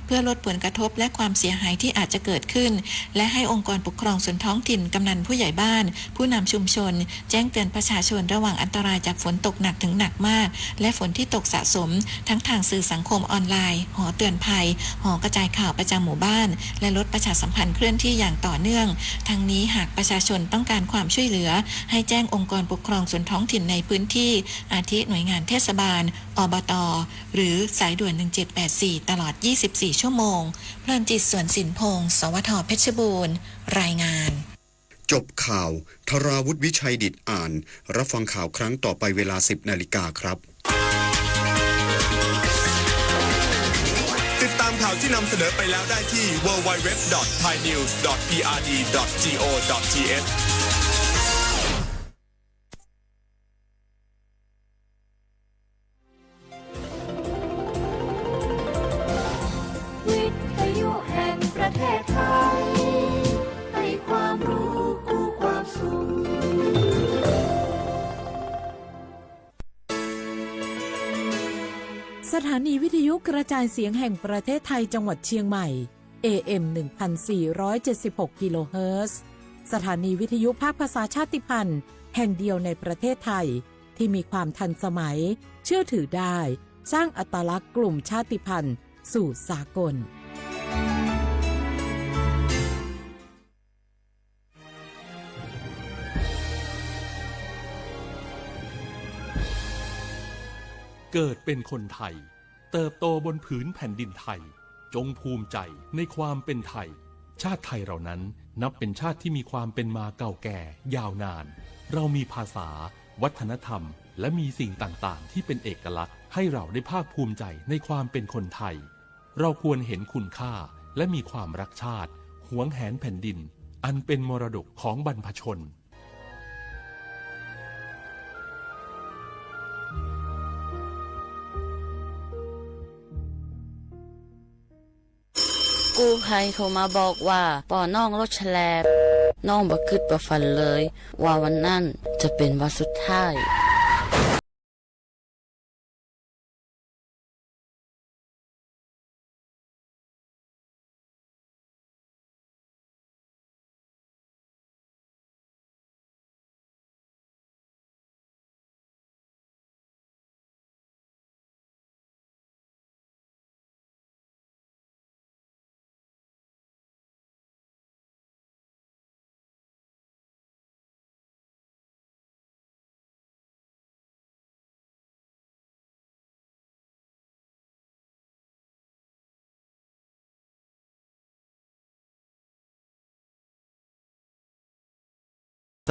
เพื่อลดผลกระทบและความเสียหายที่อาจจะเกิดขึ้น และให้องค์กรปกครองส่วนท้องถิ่น กำนันผู้ใหญ่บ้าน ผู้นำชุมชน แจ้งเตือนประชาชนระวังอันตรายจากฝนตกหนักถึงหนักมาก และฝนที่ตกสะสม ทั้งทางสื่อสังคมออนไลน์ หอเตือนภัย หอกระจายข่าวประจำหมู่บ้าน และรถประชาสัมพันธ์เคลื่อนที่อย่างต่อเนื่อง ทั้งนี้หากประชาชนต้องการความช่วยเหลือ ให้แจ้งองค์กรปกครองส่วนท้องถิ่นในพื้นที่ อาทิหน่วยงานเทศบาล อบต หรือสายด่วน หนึ่งเจ็ดแปดสี่ ตลอด ยี่สิบสี่ ชั่วโมง เพลินจิต สวนสินพงษ์ สวท เพชรบูรณ์ รายงาน จบข่าว ธราวุฒิ วิชัยดิษฐ์อ่าน รับฟังข่าวครั้งต่อไปเวลา สิบ นาฬิกาครับ ติดตามข่าวที่นำเสนอไปแล้วได้ที่ ดับเบิลยู ดับเบิลยู ดับเบิลยู ดอท ไทยนิวส์ ดอท พีอาร์ดี ดอท จี โอ ดอท ที เอช วิทยุแห่งประเทศไทย ให้ความรู้คู่ความสุข สถานีวิทยุกระจายเสียงแห่งประเทศไทยจังหวัดเชียงใหม่ เอ เอ็ม หนึ่งพันสี่ร้อยเจ็ดสิบหก กิโลเฮิรตซ์ สถานีวิทยุภาคภาษาชาติพันธุ์แห่งเดียวในประเทศไทย ที่มีความทันสมัย เชื่อถือได้ สร้างอัตลักษณ์กลุ่มชาติพันธุ์สู่สากล เกิดเป็นคนไทย เติบโตบนผืนแผ่นดินไทย จงภูมิใจในความเป็นไทย ชาติไทยเรานั้นนับเป็นชาติที่มีความเป็นมาเก่าแก่ยาวนาน เรามีภาษา วัฒนธรรม และมีสิ่งต่างๆ ที่เป็นเอกลักษณ์ ให้เราได้ภาคภูมิใจในความเป็นคนไทย เราควรเห็นคุณค่า และมีความรักชาติ หวงแหนแผ่นดิน อันเป็นมรดกของบรรพชน กู้ภัยโทรมาบอกว่า ปอน้องรถแฉลบ น้องบ่คิดบ่ฝันเลย ว่าวันนั้นจะเป็นวันสุดท้าย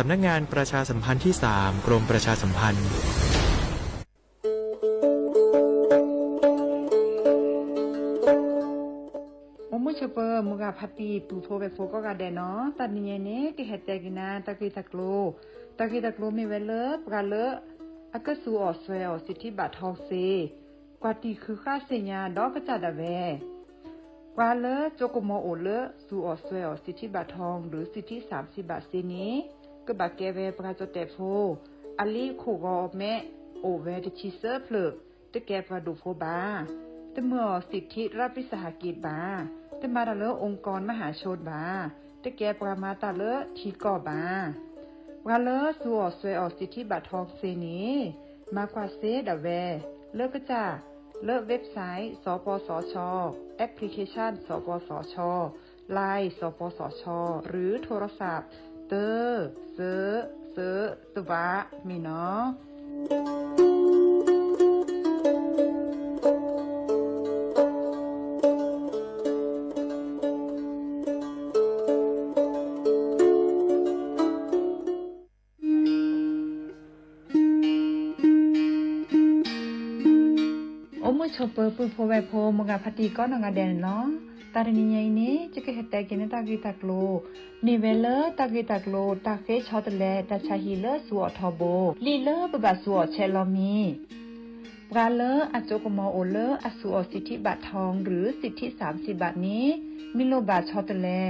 สำนักงานประชาสัมพันธ์ที่สาม กรมประชาสัมพันธ์ အိၣ်မုာ်ဆိးပၢၤ မုၢ်ဂၤဖါတံၢ် ပုၢ်ဖိဝဲၢ်ဖိကိးဂၤဒဲးနီၤ, တနံၤညါအံၤန့ၣ် ကဟဲတဲက့ၤနၤ တၢ်ဂ့ၢ်တၢ်ကျိၤ, တၢ်ဂ့ၢ်တၢ်ကျိၤမ့ၢ်ဝဲလၢ ပှၤလၢ အကစူးအီၣ်စွဲအီၣ်စံးထံဘၣ်ထီသ့ ကွၢ်တံၢ်ဃုဃၣ်သ့ၣ်ညါဒီးကစၢ်ဒၣ်ဝဲ ပှၤလၢကၠိကမီၤအိၣ်လၢ စူးအီၣ်စွဲအီၣ်စံးထံဘၣ်ထီ ဒီးစံးထံစၣ်စံးဘၣ်သ့န့ၣ် ကဘၣ်ကဲဝဲပှၤကၠီၣ်တဲၣ်ဖိ, အလံာ်ခိၣ်ဂီၤအမဲာ် အိၣ်ဝဲတဆံသၢဖျၢၣ်, တကဲပှၤဒိၣ်ဖိဘၣ်. တမၤအီၣ်စံးထံရးပံစဟးက့းဘၣ်, တမၤတၢ်လၢ องค์กรมหาชน ဘၣ်, တကဲပှၤမၤတၢ်လၢထံကီၢ်ဘၣ်. ပှၤလၢစူးအီၣ်စွဲအီၣ်စံးထံဘၣ်ထီသ့န့ၣ် မၤကွၢ်စ့ဒၣ်ဝဲ လၢကစၢ် လၢ website စပစချ, application စပစချ, Line စပစချ หรือโทรศัพท์ သၢ သၢ သၢ သၢ တဝး မ့ၢ်နီၤ. အိၣ်မုာ်ဆိးပၢၤ ပုၢ်ဖိဝဲၢ်ဖိ မုၢ်ဂၤဖါတံၢ်ကိးနီၢ်ဂၤဒဲးန့ၣ်လီၤ. တၢ်တနံၤညါအံၤန့ၣ် ယကဟဲတဲက့ၤန့ၢ်တၢ်ဂ့ၢ်တၢ်ကျိၤ မ့ၢ်ဝဲလၢတၢ်ဂ့ၢ်တၢ်ကျိၤ တၢ်ဃ့ဆီတလဲ တၢ်ဆါဟံၣ်လၢစူးအီၣ်ထီဘိ လံာ်လၢပဘၣ်စူးအီၣ်ဆဲးလီၤမံၤ ပှၤလၢအကၠိကမီၤအိၣ်လၢအစူးအီၣ်စံးထံဘၣ်ထီ ဒီးစံးထံစၣ်စံးဘၣ်န့ၣ် မ့ၢ်လိၣ်ဘၣ်ဆီတလဲ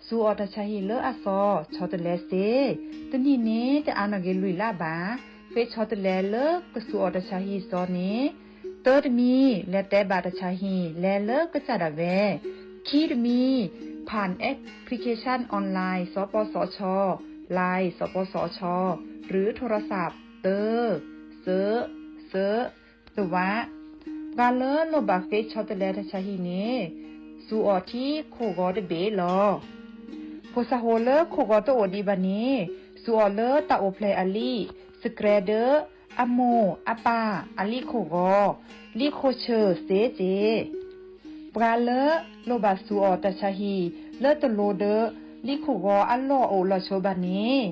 စူးအီၣ်တၢ်ဆါဟံၣ်လၢအသီ ဆီတလဲစ့, တနံၣ်န့ၣ် တအါနီၢ်က့ၤလွံၢ်လါဘၣ်. ဃ့ဆီတလဲလၢကစူးအီၣ်တၢ်ဆါဟံၣ်သီန့ၣ် သၢတမံၤ လဲၤတဲဘၣ်တၢ်ဆါဟံၣ် လဲၤလၢကစၢ်ဒၣ်ဝဲ. ခံတမံၤ ဖၣ် application online စီၤပီစီအဆီ, Line စီၤပီစီအဆီ, ရူးထိရစၣ် သၢ, သၢ, သၢ, သဝး. ပှၤလၢလိၣ်ဘၣ်ဃ့ဆီတလဲတၢ်ဆါဟံၣ်န့ၣ် စူးအီၣ်ထံခိၣ်ဂီၤတဘ့ၣ်လီၤ. ဖိစၢ်ဖိလၢခိၣ်ဂီၤတအိၣ်ဒံးဘၣ်န့ၣ် စူးအီၣ်လၢတၢ်အိၣ်ဖျဲၣ်အလံာ် စကြဲးဒၢ အမိၢ်အပၢ်အလံာ်ခိၣ်ဂီၤ, လံာ်ခိၣ်ဆၢၣ်စ့စ့ၢ်. ပှၤလၢလိၣ်ဘၣ်စူးအီၣ်တၢ်ဆါဟံၣ် လၢတလိၤဒီး လံာ်ခိၣ်ဂီၤအလီၢ်အိၣ်လီၤဆိဘၣ်န့ၣ်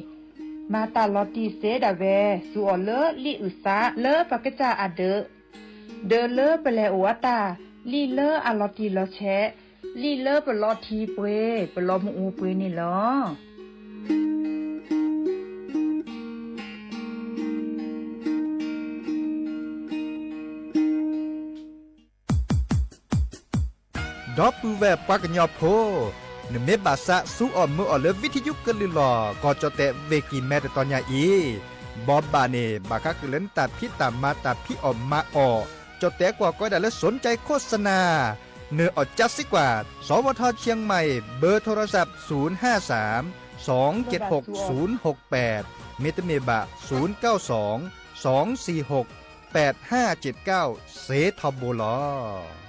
မၤတၢ်လီၤတံၢ်စ့ဒၣ်ဝဲ စူးအီၣ်လၢလံာ်အုၣ်သးလၢပကစၢ်အဒၢး, ဒီးလၢပလဲၤအိၣ်အတၢ်, လံာ်လၢအလီၤတံၢ်လီၤဆဲး, လံာ်လၢပလီၤထံပှ့ၤ ပလီၤမုၢ်အူပှ့ၤန့ၣ်လီၤ. ဒီပုၢ်ဝဲၢ်ပှၤကညီဖိ, နမ့ၢ်ဘၣ်သးစူးအီၣ်မုာ်အီၣ်လၢ ဝံထယုကလုၢ်လီၤ ကီၢ်ကၠီၣ်တဲၣ်ဝ့ၢ်ကံၤမဲတတီၤညါအံၤ, ဘိးဘၣ်န့ၣ် ဘၣ်ဃးဃုာ်လၢနတၢ်ဖံးတၢ်မၤတၢ်ဖံးအီၣ်မၤအီၣ်, ကၠီၣ်တဲၣ်ကွၢ်ကီဒၣ်လၢ สนใจโฆษณา, နအီၣ်ကၠါစ့ကွၢ် สวท.เชียงใหม่ เบอร์โทรศัพท์ ศูนย์ห้าสาม สองเจ็ดหก ศูนย์หกแปด မ့တမ့ၢ်ဘၣ် ศูนย์เก้าสอง สองสี่หก แปดห้าเจ็ดเก้า စ့ထီဘိလီၤ.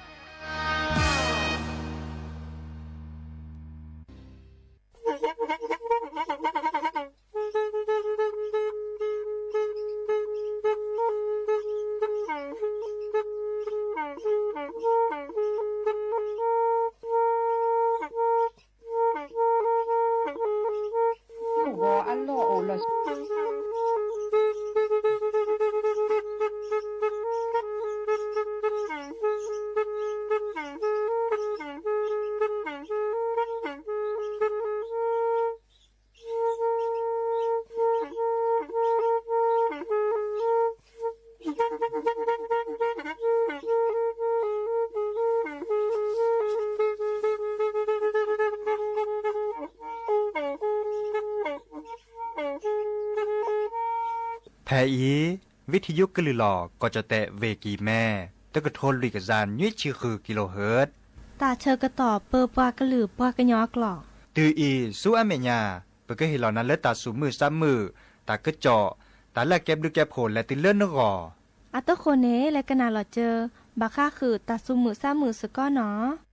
ဖဲအံၤ ဝံထယုကလုၢ်လီၤ ကီၢ်ကၠီၣ်တဲၣ်ဝ့ၢ်ကံၤမဲ တကထိလွံၢ်ကယၤနွံဆံဃု kilohertz တၢ်ဆၢကတီၢ်ပၢပှၤကလုာ်ပှၤကညီအကျိာ်. တုၤအံၤဆူအမဲာ်ညါ ပကဟ့ၣ်လီၤနၤလၢတၢ်သူၣ်မုာ်သးမုာ်, တၢ်ကစီၣ်, တၢ်လၢအကဲဘျုးကဲဖှိၣ်လဲၤတုၤလၢနဂီၢ်. အတဃိန့ၣ် လဲၤကနၣ်လီၤစၢၤ ဘၣ်ဃးဃုာ်တၢ်သူၣ်မုာ်သးမုာ်စ့ၢ်ကီးနီၤ.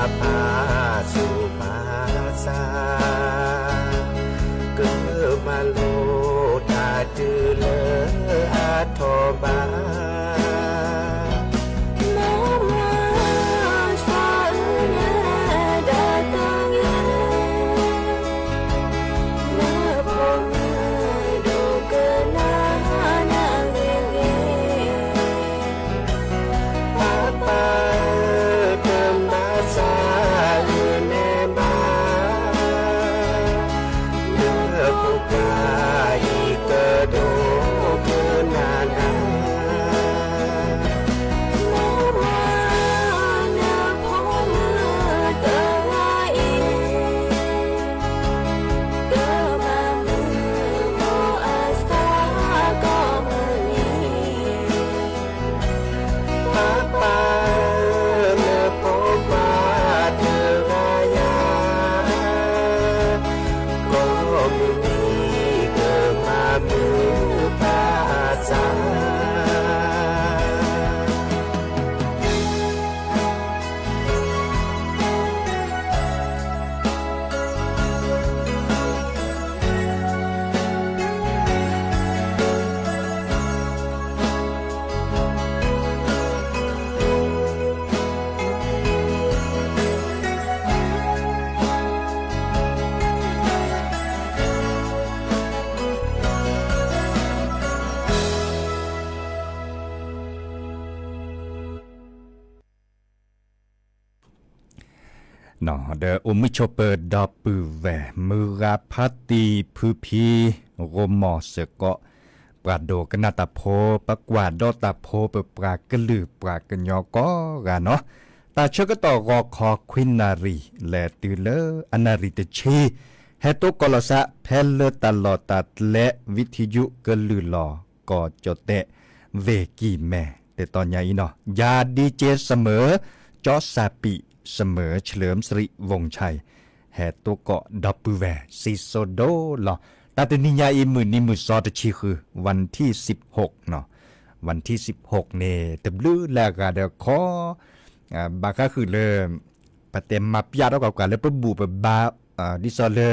ပာ်ဖးဆူၣ်ပာ်ဆါ, ကမၤလိတၢ်တုၤလၢအထီၣ်ဘး, မၤမၤစီၤအုးညါဒၣ်တဂ့ၤ, မ့ၢ်ဖိမုၣ်ဒိၣ်ကနၣ်နၢ်ဂ့ၤဂ့ၤ ပၢ်ပၢ်ဧၢ, တမၤစၢ်အုးနဲဘၣ်, လၢဖိခွါအံၤကဒိးကနၣ်နၤ, မ့ၢ်ဖိမုၣ်တဂၤအံၤ ကမၤမုာ်မိၢ်အသးကိးမုၢ်နံၤ, ပၢ်ပၢ်ဧၢ, လၢဖိခွါတဂၤယၤ, ကိးမုၢ်နံၤကမၤမုာ်ပၢ်သး ဒီးအိၣ်မုာ်ဆိးပၢၤဒီပုၢ်ဝဲၢ် မုၢ်ဂၤဖါတံၢ်ဖုဖံ ဂီၢ်မီၢ်စ့ၢ်ကီး ပှၤဒိကနၣ်တၢ်ဖိ ပှၤကွၢ်ဒီးတၢ်ဖိ ပပှၤကလုာ်ပှၤကညီကိးဂၤနီၤ, တၢ်ဆၢကတီၢ်ဂီၤခီခွံနၣ်ရံၣ် လဲၤတုၤလၢအနၣ်ရံၣ်တဆံ ဟဲတိကိးလီၤသး ဖဲလၢတၢ်လီၢ်တၢ်ကျဲ ဝံထံယုၣ်ကလုၢ်လီၢ် ကီၢ်ကၠီၣ်တဲၣ် ဝ့ၢ်ကံၢ်မဲ တတီၤညါအံၤနီၤ, ယၤ DJ စမၢၢ် ကၠီစၢ်ပံး စမၢၢ် เฉลิมสิริวงศ์ชัย ဟဲတိကိးဒီပုၢ်ဝဲၢ်စံးစိဒိၣ်လီၤ. တၢ်တနံၤညါအံၤ မုၢ်နံၤမုၢ်သီတဆံဃု วันที่สิบหกနီၤ, วันที่สิบหกန့ၣ် တဘျုးလၢအဂၤဒီးခီ ဘၣ်ဃးဃုာ်လၢ ပတဲမၤပျးထီၣ်ကီးကွၢ်လၢပဘူၣ်ပဘါ ဒ်သိးလၢ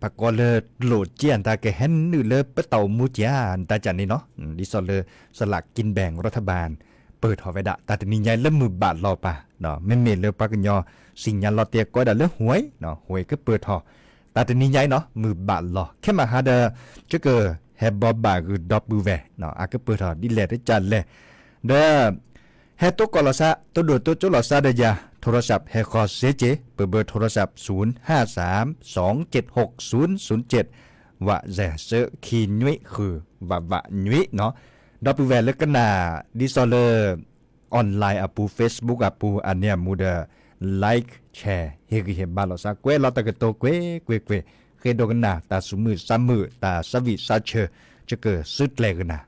ပကိးလၢ ကျိၣ်စ့ အတၢ်ကဟဲနုာ်လၢပတၢ်အိၣ်မူကၠါ တၢ်ကၠါန့ၣ်နီၤ, ဒ်သိးလၢ สลากกินแบ่งรัฐบาล ပၢၢ်ထီၣ်ဝဲဒၣ် တၢ်တနံၤညါအံၤလၢမုၢ်ဘၣ်လီၤပာ်, မ့မ့ၢ်လၢပှၤကညီ စံၣ်ညါလီၤတဲာ်ကိးဝဲဒၣ်လၢ หวยနီၤ, หวย ကပၢၢ်ထီၣ် တၢ်တနံၤညါအံၤနီၤ မုၢ်ဘၣ်လီၤ ခဲမုၢ်ဟါဒီး ကက ဟဲဘီဘၣ်ဂုာ်ဒီပုၢ်ဝဲၢ် အကပၢၢ်ထီၣ်ဒ်လဲၣ်တကၠါလဲၣ်, ဒီး ဟဲတိကိးလီၤသး တဒိၣ်တိကၠိလီၤသးဒီးယၤ โทรศัพท์ ဟဲဃီၤစ့ၢ်ကီး เบอร์โทรศัพท์ ศูนย์ห้าสาม สองเจ็ดหก ศูนย์ศูนย์เจ็ด ဝးစဲး သၢခံနွံဃု ဝးဝးနွံနီၤ, ဒီပုၢ်ဝဲၢ်လၢကနၣ် ဒ်သိးလၢ online အပူၤ Facebook အပူၤ အန့ၣ်အမူဒီး like share ဟ့ၣ်ဂံၢ်ဟ့ၣ်ဘါလိာ်သး ကွဲးလီၤတၢ်ကတိၤ ကွဲးကွဲးကွဲး ဃ့ဒိကနၣ် တၢ်သူၣ်မုာ်သးမုာ် တၢ်သးဝံၣ်သးဆၢ ကကစုကျဲၤကနၣ်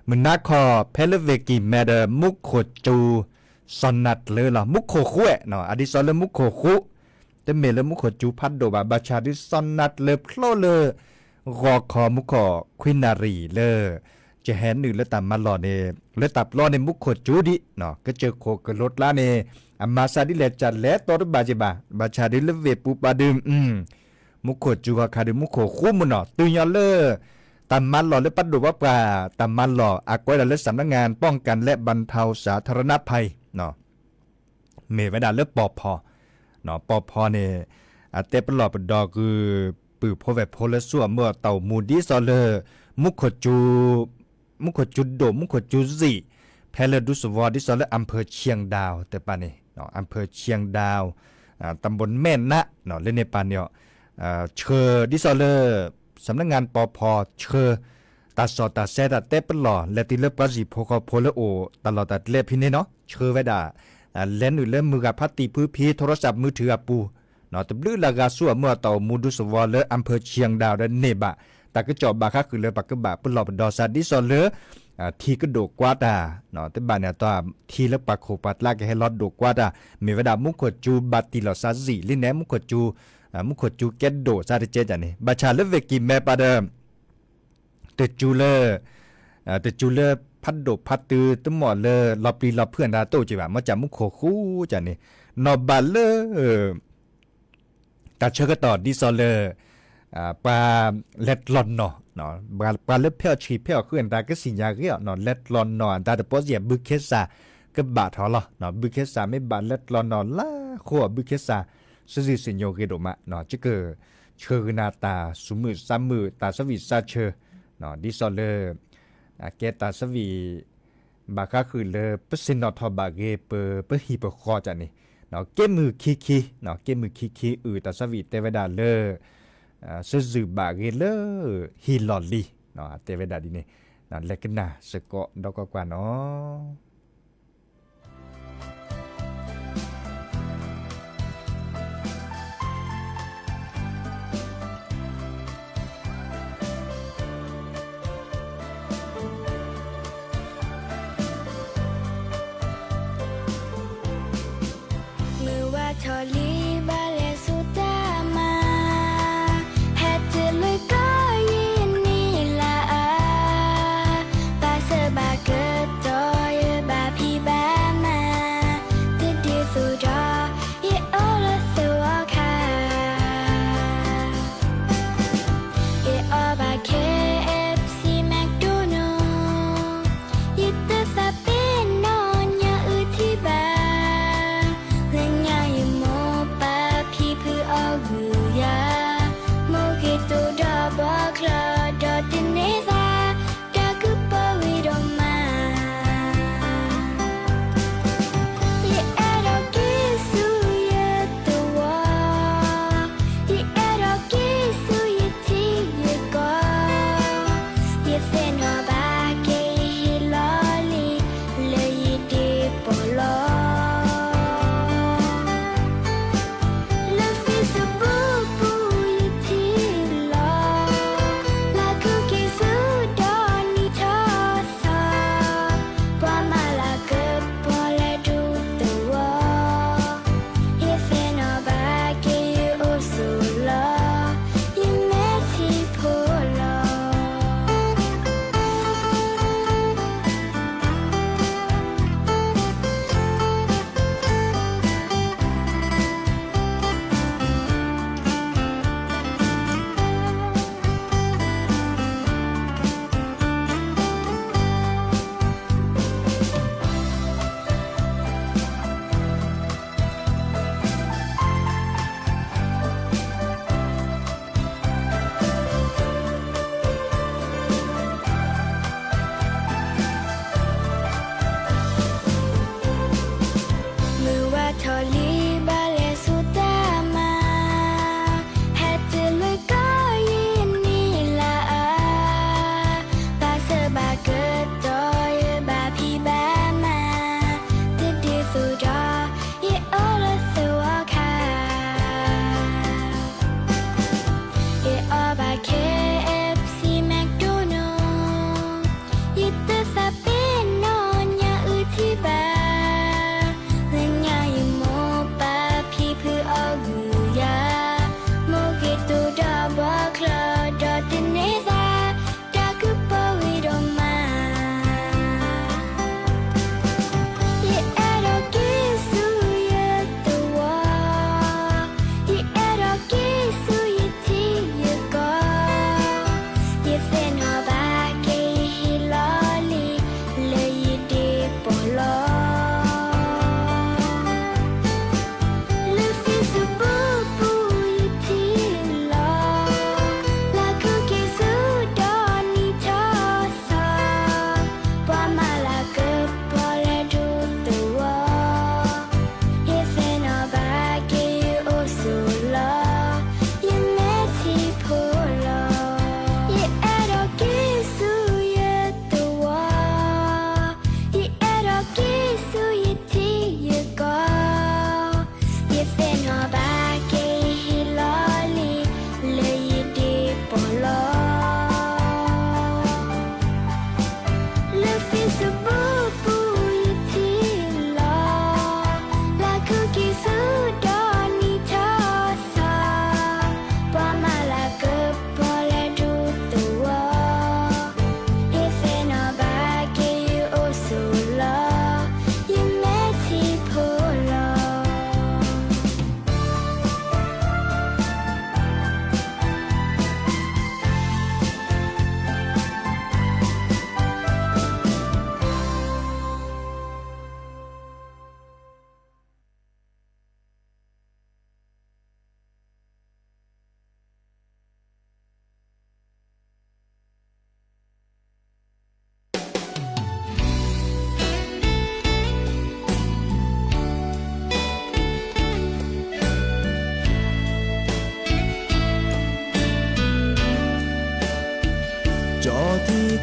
မုၢ်နၤခီ ဖဲလၢဝ့ၢ်ကံၢ်မဲဒီး မူခိၣ်စူၤ စီၤနၤကျၢၤလီၤ မူခိၣ်ဃူအဲၣ် အဒ်သိးလၢမူခိၣ်ဃူ တမ့ၢ်လၢမူခိၣ်စူၤဖးဒိၣ်ဘၣ် ဘၣ်ဆၣ်ဒုးစီၤနၤကျၢၤဖျိလၢ ဂီၤခီမူခိၣ်ခွံနၣ်ရံၣ်လၢ ကဟဲနုာ်လၢတၢ်မၤလီၢ်န့ၣ် လၢတၢ်ပျီန့ၣ် မူခိၣ်စူၤဒံး ကစၢၢ်ခိၣ်ကလိကျါန့ၣ် အမၤသးဒ်လဲၣ်ကလဲၤတီတဘၣ်က့ၤဘၣ် ဘၣ်ဆၣ်ဒုးလၢဝ့ၢ်ပူၤပှၤဒုး မူခိၣ်စူၤခီခါဒုး မူခိၣ်ဃူမုၢ်နီၤ တုၤညီလၢ တၢ်မၤလီၢ်လၢပှၤဒိၣ်ပှၤပှၢ် တၢ်မၤလီၢ်အကွဲးဒၣ်လၢ สำนักงานป้องกันและบรรเทาสาธารณภัย မ့ၢ်ဝဲဒၣ်လၢပီၢ်ဖီ ပီၢ်ဖီန့ၣ် အတဲပလီၢ်ပဒီဂုာ် ပုၢ်ဖိဝဲၢ်ဖိလၢဆူအမုၢ်အတၢ်အိၣ်မူဒ်သိးလၢ မူခိၣ်စူၤ မူခိၣ်စူၤဒိၣ် မူခိၣ်စူၤစံာ် ဖဲလၢဒူသဝီဒ်သိးလၢ อำเภอเชียงดาว တပၤန့ၣ် อำเภอเชียงดาว ตำบลแม่นะ လၢန့ၣ်ပၤန့ၣ် ဆှၢဒ်သိးလၢ สำนักงาน ပီၢ်ဖီ ဆှၢ တၢ်စီၣ်တၢ်ဆဲတၢ်တဲပလီၢ် လဲၤတုၤလၢပှၤဟံၣ်ဖိဃီဖိလၢအိၣ်တၢ်လီၢ်တၢ်ကျဲဖဲန့ၣ်နီၤ ဆှၢဝဲဒၣ် လဲၤနုာ်လၢမုၢ်ဂၤဖါတံၢ်ဖုဖံ โทรศัพท์มือถือ အပူၤ တဘျုးလၢဂၤဆူအမုၢ်အတၢ်အိၣ်မူဒူသဝီလၢ อำเภอเชียงดาว ဒီးန့ၢ်ဘၣ် တၢ်ကစီၣ်ဘၣ်ဃးဃုာ်လၢပကဘၣ်ပလီၢ်ပဒီသးဒ်သိးလၢ ထံကဒိၣ်ကွၢ်တၢ် တဘၣ်န့ၣ်အတီၢ် ထံလၢပှၤခိၣ်ပှၤကျါကဟဲလီၤဒိၣ်ကွၢ်တၢ် မ့ၢ်ဝဲဒၣ်မူခိၣ်စူၤဘၣ်တံၢ်လီၤသးစံာ်လံန့ၣ် မူခိၣ်စူၤ မူခိၣ်စူၤကဲဒိၣ်သးတကဲကန့ၣ် ဘၣ်ဆၣ်လၢဝ့ၢ်ကံၢ်မဲပၤဒီး တစူၤလၢ တစူၤလၢ ဖးဒိၣ်ဖးတုၤ တမ့ၢ်လၢလီၤပျံၤလီၤဖုးအတၢ်တအိၣ်က့ဘၣ်, မ့ၢ်ကမူခိၣ်ဃူကန့ၣ် နီၢ်ဘၣ်လၢ တၢ်ဆၢကတီၢ်ဒ်သိးလၢ ပှၤလဲၤကျီၢ်နီၢ်, ပှၤလၢဖဲအီၣ်ဆံးဖဲအီၣ်ဃုာ်န့ၣ် တၢ်ကသ့ၣ်ညါဂ့ၤအီၤ, လဲၤကျီၢ်နီၢ်အတၢ်တပီစ့ၢ် ဘုခ့စၢ်ကဘၣ်ထီၣ်လီၤ. ဘုခ့စၢ်မ့ၢ်ဘၣ်လဲၤကျီၢ်နီၢ်လၢဃိ ဘုခ့စၢ် စံးစံးညီညီဂ့ၤဒိၣ်မး, ကကဆှၢကနၣ်တၢ်သူၣ်မုာ်သးမုာ် တၢ်သးဝံၣ်သးဆၢ ဒ်သိးလၢ ကဲတၢ်သးဝံၣ် ဘၣ်ဃးဃုာ်လၢပသ့ၣ်နီၣ်ထီၣ်ဘၣ်ဂ့ၤ ပပဟံၣ်ပဃီကန့ၣ်, က့မုၢ်ခံခံ, က့မုၢ်ခံခံအုၣ် တၢ်သးဝံၣ်တဲဝဲဒၣ်လၢ စၢၤစုၣ်ဘၣ်ဂ့ၤလၢ ဟံၣ်လီၢ်လံၤ, တဲဝဲဒၣ်ဒ်န့ၣ်, လဲၤကနၣ်စ့ၢ်ကီးဒီးကွၢ်ကွၢ်နီၤ. မုၢ်ဝါထီၣ်လံဘၣ်လဲၤဆူတၢ်မၤ, ဟဲတုၤလၢကီၢ်ယံၤနံၤလၢအါ, ဘၣ်ဆၢဘၣ်ကတီၢ်ယဘၣ်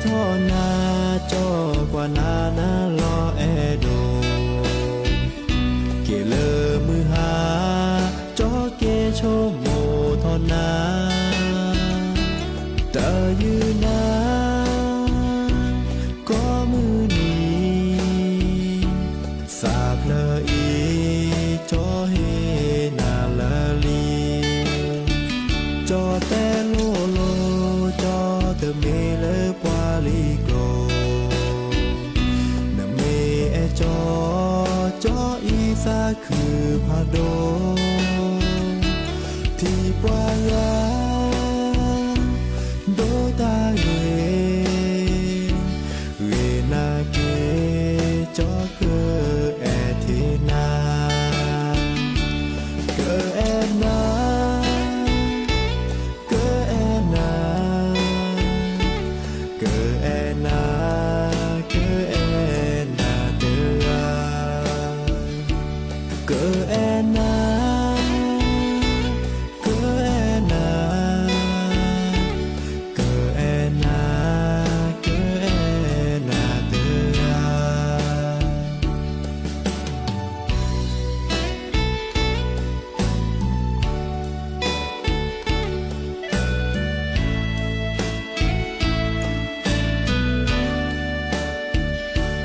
ထီၣ်နၤ ကၠီကွၢ်နၤ နၤလီၤအဲၣ်ဒိး, က့ၤလၢမုၢ်ဟါ ကၠီက့ၤဆိကမိၣ်ထီၣ်နၤ, တယုၢ်နၤ ကိးမုၢ်နံၤ, သးဖျၢၣ်အံၤ ကၠီဟ့ၣ်နၤလၢလံ, ကၠီတဲလိၤလိၤ ကၠီတမ့ၢ်လၢပှၤလံၤကျိာ်, နမ့ၢ်အဲၣ်ကၠီ ကၠီအံၤသးခုဖးဒိၣ်, ထံၣ်ပှၤဂၤ ဒိတၢ်ဂ့ၤ, ဂ့ၤနာ်က့ၤ ကၠီကအဲၣ်ထံနၤ, ကအဲၣ်နၤ ကအဲၣ်နၤ, ကအဲၣ်နၤ ကအဲၣ်နၤတဂၤ, ကအဲၣ်နၤ ကအဲၣ်နၤ, ကအဲၣ်နၤ ကအဲၣ်နၤတဂၤ.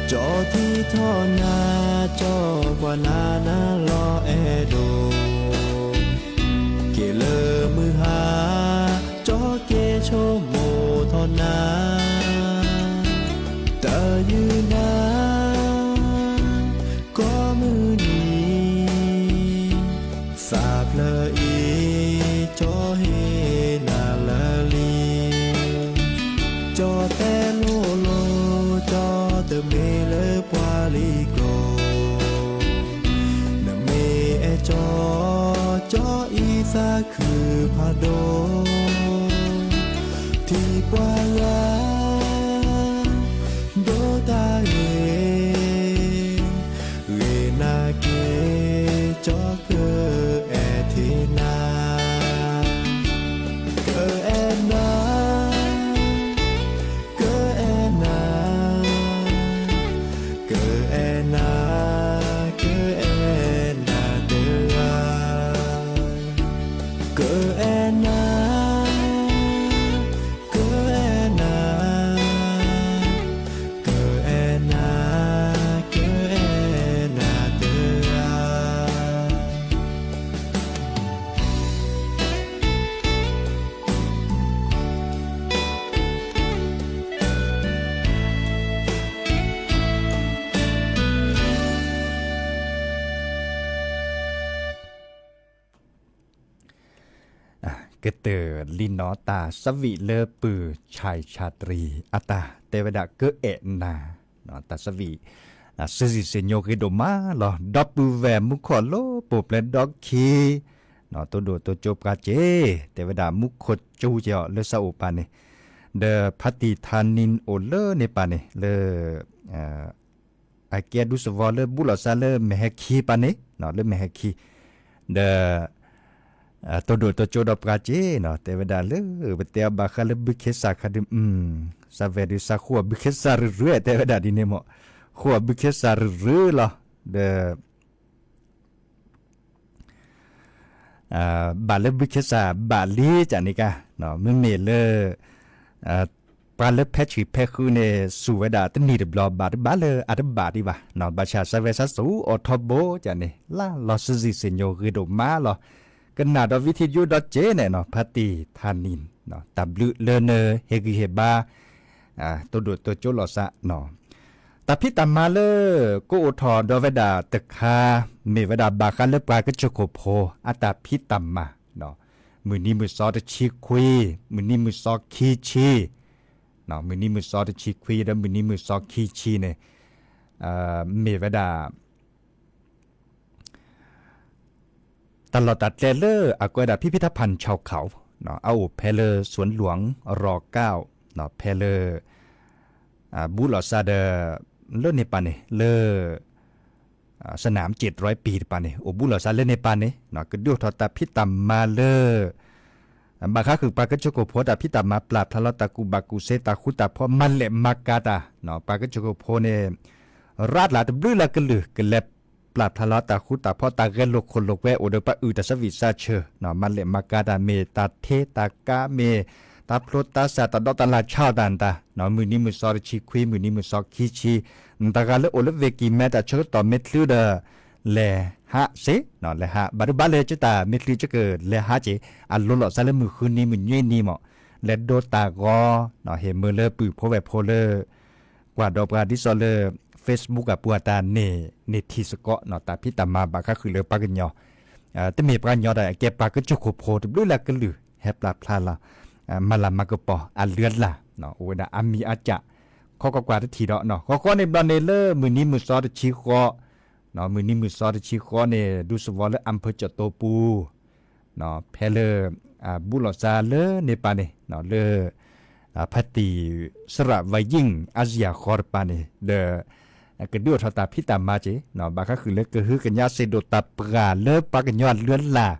ကၠီထံၣ်ထီၣ်နၤ ကၠီကွၢ်နၤ နၤလီၤအဲၣ်ဒိး, က့ၤလၢမုၢ်ဟါ ကၠီက့ၤဆိကမိၣ်ထီၣ်နၤ, တယုၢ်နၤ ကိးမုၢ်နံၤ, သးဖျၢၣ်အံၤ ကၠီဟ့ၣ်နၤလၢလံ, ကၠီတဲလိၤလိၤ ကၠီတမ့ၢ်လၢပှၤလံၤကျိာ်, နမ့ၢ်အဲၣ်ကၠီ ကၠီအံၤသးခုဖးဒိၣ်, ထံၣ်ပှၤဂၤ ဒိတၢ်ဂ့ၤ, ဂ့ၤနာ်က့ၤ ကၠီကအဲၣ်ထံနၤ, ကအဲၣ်နၤ ကအဲၣ်နၤ, ကအဲၣ်နၤ ကအဲၣ်နၤတဂၤ, ကအဲၣ်နၤ ကအဲၣ်နၤ, ကအဲၣ်နၤ ကအဲၣ်နၤတဂၤ. ကတၢၢ်လံနီၤ တၢ်ဆၢဝံၣ်လၢပုၢ်ဆၢ်ဆၢတရံးအတၢ်တဲဝဲဒၣ် ကအဲၣ်နၤ, တၢ်ဆၢဝံၣ် စံးစံးစ့ၣ်ညိဂ့ၤဒိၣ်မးလီၤ. ဒီပုၢ်ဝဲၢ်မူခိၣ်လိၤ ပိာ်ပျဲၢ်ဒီခံ တိဒိၣ်တိကၠိပှၤစ့ၢ်, တဲဝဲဒၣ်မူခိၣ်ကၠိက့ၤအီၤလၢစၢအိၣ်ပၤန့ၣ်, ဒီးဖါတံၢ်ထါနံၣ်အိၣ်လၢန့ၣ်ပၤန့ၣ် လၢ အကဲဒူသဝီလၢဘူၣ်လီၤစၢ်လၢမဲာ်ဟဲခံပၤန့ၣ်, လၢမဲာ်ဟဲခံ, ဒီး တိဒိၣ်တိကၠိဒီးပှၤစ့ၢ်နီၤ, တဲဝဲဒၣ်လၢ ပတဲအီၤဘၣ်ဃးလၢဘုခ့စၢ်ခါဒုး, စၢ်ဝဲဒုးစၢ်ဃိအီၤဘုခ့စၢ်ရုရု တဲဝဲဒၣ်ဒ်န့ၣ်မး, ဃိအီၤဘုခ့စၢ်ရုရုလီၤ, ဒီး ဘၣ်လၢဘုခ့စၢ်ဘၣ်လံကန့ၣ်ကါ, မ့မ့ၢ်လၢ ပှၤလၢဖဲဆံးဖဲဃုန့ၣ် စူၢ်ဝဲဒၣ်တနံၣ်တဘျီဘၣ်တဘၣ်လၢအတဘၣ်ဒံးဘၣ်, ဘၣ်ဆၣ်စၢ်ဝဲစၢ်စူၢ်အီၤထီဘိကန့ၣ် လၢလီၤစံးစံးစ့ၣ်ညိဂ့ၤဒိၣ်မးလီၤ, ကနၣ်ဒီးဝံထံယိဒီးစ့ၢ်န့ၣ်နီၤ, ဖါတံၢ်ထါနံၣ် တၢ်ဘျုးလၢနဟ့ၣ်ဂံၢ်ဟ့ၣ်ဘါ တိဒိၣ်တိကၠိလီၤစၢ်နီၤ, တၢ်ဖံးတၢ်မၤလၢ ကအိၣ်ထီၣ်ဒီးဝဲဒၣ်တခါ မ့ၢ်ဝဲဒၣ်ဘၣ်ဃးလၢပှၤကစၢၢ်ခိၣ်ဖိ အတၢ်ဖံးတၢ်မၤ, မုၢ်နံၤမုၢ်သီတဆံခွံ, မုၢ်နံၤမုၢ်သီခံဆံ, မုၢ်နံၤမုၢ်သီတဆံခွံ ဒီးမုၢ်နံၤမုၢ်သီခံဆံန့ၣ် မ့ၢ်ဝဲဒၣ် တၢ်လီၢ်တၢ်ကျဲလၢအကိးဝဲဒၣ် ဖံဖံထၣ်ဖၣ်ဆၣ်ခီ, အအိၣ်ဖဲလၢ စွၣ်လွၣ်ရီကၣ်, ဖဲလၢ ဘူၣ်လီၤစၢ်ဒီး လၢန့ၣ်ပၤန့ၣ် လၢ စနၣ်ကၠ့ၣ်တြီပံၤတပၤန့ၣ် အိၣ်ဘူၣ်လီၤစၢ်လၢန့ၣ်ပၤန့ၣ် ကဒုးအိၣ်ထီၣ်တၢ်ဖံးတၢ်မၤလၢ ဘၣ်ဃးဃုာ်ပှၤကၠိခိၣ်ဖိတၢ်ဖံးတၢ်မၤ ပျၢ်ဖျါလီၤတၢ်ကူၣ်ဘၣ်ကူၣ်သ့ တၢ်ဃူတၢ်ဖိး မၤလဲၢ်မၤကၤတၢ်, ပှၤကၠိခိၣ်ဖိန့ၣ် ရးတလးတဘျုးလၢကလုာ် ကလဲၤပျၢ်ဖျါလီၤတၢ်ဃူတၢ်ဖိး တၢ်ဂဲၤလိာ်ခိၣ်လိာ်ကွဲ အိၣ်ဒီးပှၤအုၣ်တၢ်ဆၢဝံၣ်ဆၢဆၢ, မၤလဲၢ်မၤကၤတၢ် မ့ၢ်တၢ်ထ့တၢ်ကါ မ့ၢ်တၢ်ဖျိတၢ်စၢ် တၢ်ဒိးတၢ်လၢ်ဆါအီၣ်တၢ်နတၢ်, မုၢ်နံၤမုၢ်သီတဆံခွံ မုၢ်နံၤမုၢ်သီခံဆံ, နတဂၤလၢအိၣ်လၢဝ့ၢ်ကံၢ်မဲ တၢ်ဆၢကတီၢ်မ့ၢ်ချုးဒီး လဲၤဟးစ့, လဲၤဟး ဘၣ်ဒိဘၣ်လဲၤကတၢၢ် မ့ၢ်ချုးကလဲၤဟးက့ၤ အလိၤလီၤစၢၤလၢမုၢ်ဃုနံၤ မုၢ်နွံနံၤမး, လဲၤဒိတၢ်ဂီၤ, ဟ့ၣ်မုာ်လၢပုၢ်ဖိဝဲၢ်ဖိလၢ ကွၢ်ဒီးပှၤဒ်သိးလၢ Facebook အပူၤအတၢ်န့ၣ် န့ၢ်ထံၣ်စ့ၢ်ကီး တၢ်ဖံးတၢ်မၤဘၣ်ဃးဃုာ်လၢပှၤကညီ, တမ့ၢ်ပှၤကညီဒီး အကဲပှၤကၠိခိၣ်ဖိတဘျုးလၢကလုာ် ဟဲပျၢ်ဖျါလီၤ မၤလၤမၤကပီၤအလုၢ်အလၢ်, အိၣ်ဝဲဒၣ်အမံၤအစၢ်, ခီကွၢ်ကွၢ်တထံၣ်ဒီး ဃီဃီန့ၣ်ဘျီန့ၣ်လၢမုၢ်နံၤမုၢ်သီတဆံဃီ, မုၢ်နံၤမုၢ်သီတဆံဃီန့ၣ် ဒူသဝီလၢအၣ်ဖၢၣ်ကၠီၣ်တိပူၤ ဖဲလၢ ဘူးလိာ်စၢၤလၢန့ၣ်ပၤန့ၣ် လၢ ဖါတံၢ် စရးဝဲယံၣ် အါစံယၤဃီတပၤန့ၣ် ဒီး ကဒုးအိၣ်ထီၣ်တၢ်ဖံးတၢ်မၤက့ၤ ဘၣ်ဃးဃုာ်လၢကဟုကညးစ့ၢ်ဒိၣ်တၢ်ပှၢ်လၢပှၤကညီအလုၢ်အလၢ်,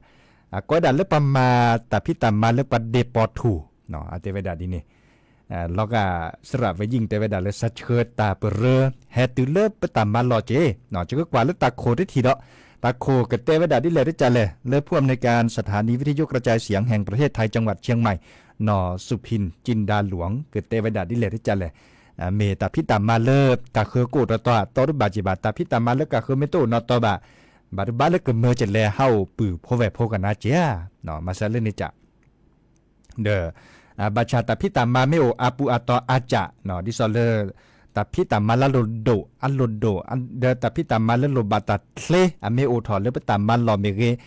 ကိးဝဲဒၣ်လၢပှၤမၤတၢ်ဖံးတၢ်မၤလၢပှၤဒ့ပီထူၣ်, အတဲဝဲဒၣ်ဒ်န့ၣ် လီၤဂာ် စရးဝဲယံၣ်တဲဝဲဒၣ်လၢ စးဆှၢတၢ်ပရၢ ဟဲတုၤလၢပတၢ်မၤလီၢ်က့ၤ, ယကကွၢ်လၢတၢ်ခိၣ်တထံၣ်ဒီး တၢ်ခိၣ်ကတဲဝဲဒၣ်ဒ်လဲၣ်တကလဲၣ် လၢ ผู้อำนวยการสถานีวิทยุกระจายเสียงแห่งประเทศไทย จังหวัดเชียงใหม่ နီၢ်စူၣ်ဖံၣ် ကၠံဒါလူင် ကတဲဝဲဒၣ်ဒ်လဲၣ်တကလဲၣ်, မ့ၢ်တၢ်ဖံးတၢ်မၤလၢကၢ်ဃၢၤကအိၣ်တီတီ တီတဘၣ်က့ၤဘၣ် တၢ်ဖံးတၢ်မၤလၢကၢ်ဃၢၤမ့ၢ်တအိၣ်နီတီဘၣ်, ဘၣ်တဘၣ်လၢကမၢကလဲၤဟးအိၣ်ပုၢ်ဖိဝဲၢ်ဖိကနၢ်က့ၤဧါ, မၤစၢၤလၢန့ၣ်က ဒီး ဘၣ်ဆၣ်တၢ်ဖံးတၢ်မၤမ့ၢ်အိၣ်အပူၤအတီၤအါကၢ်, ဒ်သိးလၢ တၢ်ဖံးတၢ်မၤလၢအလိၣ်ဒိၣ် အလိၣ်ဒိၣ်, ဒီးတၢ်ဖံးတၢ်မၤလၢလိၣ်ဘၣ်တၢ်ချ့ အမ့ၢ်အိၣ်ထီၣ်လၢပတၢ်မၤလီၢ်မ့ၢ်ဂ့ၤ,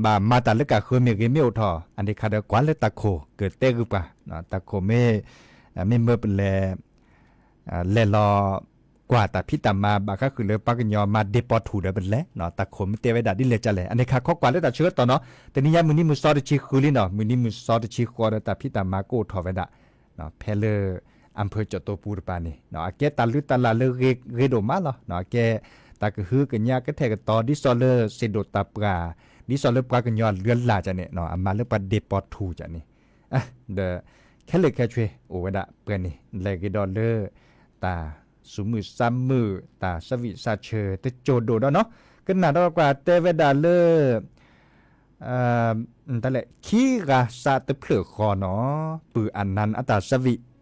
ဘၣ်မၤတၢ်လၢကၢ်ဃၢၤမ့ၢ်ဂ့ၤမ့ၢ်အိၣ်ထီၣ် အန့ၣ်ခါဒီးကွၢ်လၢတၢ်ခိၣ်ကတဲဂုာ်ပှၤ, တၢ်ခိၣ်မ့ၢ် မ့ၢ်မၢပလဲၤ လဲၤလီၤ ကွၢ်တၢ်ဖံးတၢ်မၤဘၣ်ဃးဃုာ်လၢပှၤကညီမၤဒ့ပီထူၣ်ဒီးပလဲၤ, တၢ်ခိၣ်မ့ၢ်တဲဝဲဒၣ်ဒ်လဲၣ်ကလဲၣ် အန့ၣ်ခါခီကွၢ်လၢတၢ်ဆၢကတီၢ်နီၤ, တနံၤညါမုၢ်နံၤမုၢ်သီတဆံဃုလံနီၤ, မုၢ်နံၤမုၢ်သီတဆံဃီဒီးတၢ်ဖံးတၢ်မၤကအိၣ်ထီၣ်ဝဲဒၣ် ဖဲလၢ အၣ်ဖၢၣ်ကၠီၣ်တိပူၤတပၤန့ၣ် အကဲတၢ်လုၢ်တၢ်လၢ်လၢဂ့ၤဒိၣ်မးလီၤ, အကဲ တၢ်ကဟုကညးကထဲကတီၤ ဒ်သိးလၢစ့ဒိၣ်တၢ်ပှၢ်, ဒ်သိးလၢပှၤကညီအလုၢ်အလၢ်န့ၣ် အမၤလၢပှၤဒ့ပီထူၣ်န့ၣ်, ဒီး ခဲလၢာ်ခဲဆ့အိၣ်ဝဲဒၣ်ပှဲၤန့ၣ် လဲၤဂ့ၤဒီးလၢ တၢ်သူၣ်မုာ်သးမုာ် တၢ်ဆၢဝံၣ်ဆၢဆၢတစိၢ်ဒိၣ်ဒီးနီၤ, ကနၣ်ဒီးကွၢ်တဲဝဲဒၣ်လၢ တလဲၣ် ခံဂၤစးတဖျၢၣ်ဃီနီၤ, ပုၢ်အနၢ်အတၢ်ဆၢဝံၣ် လၢ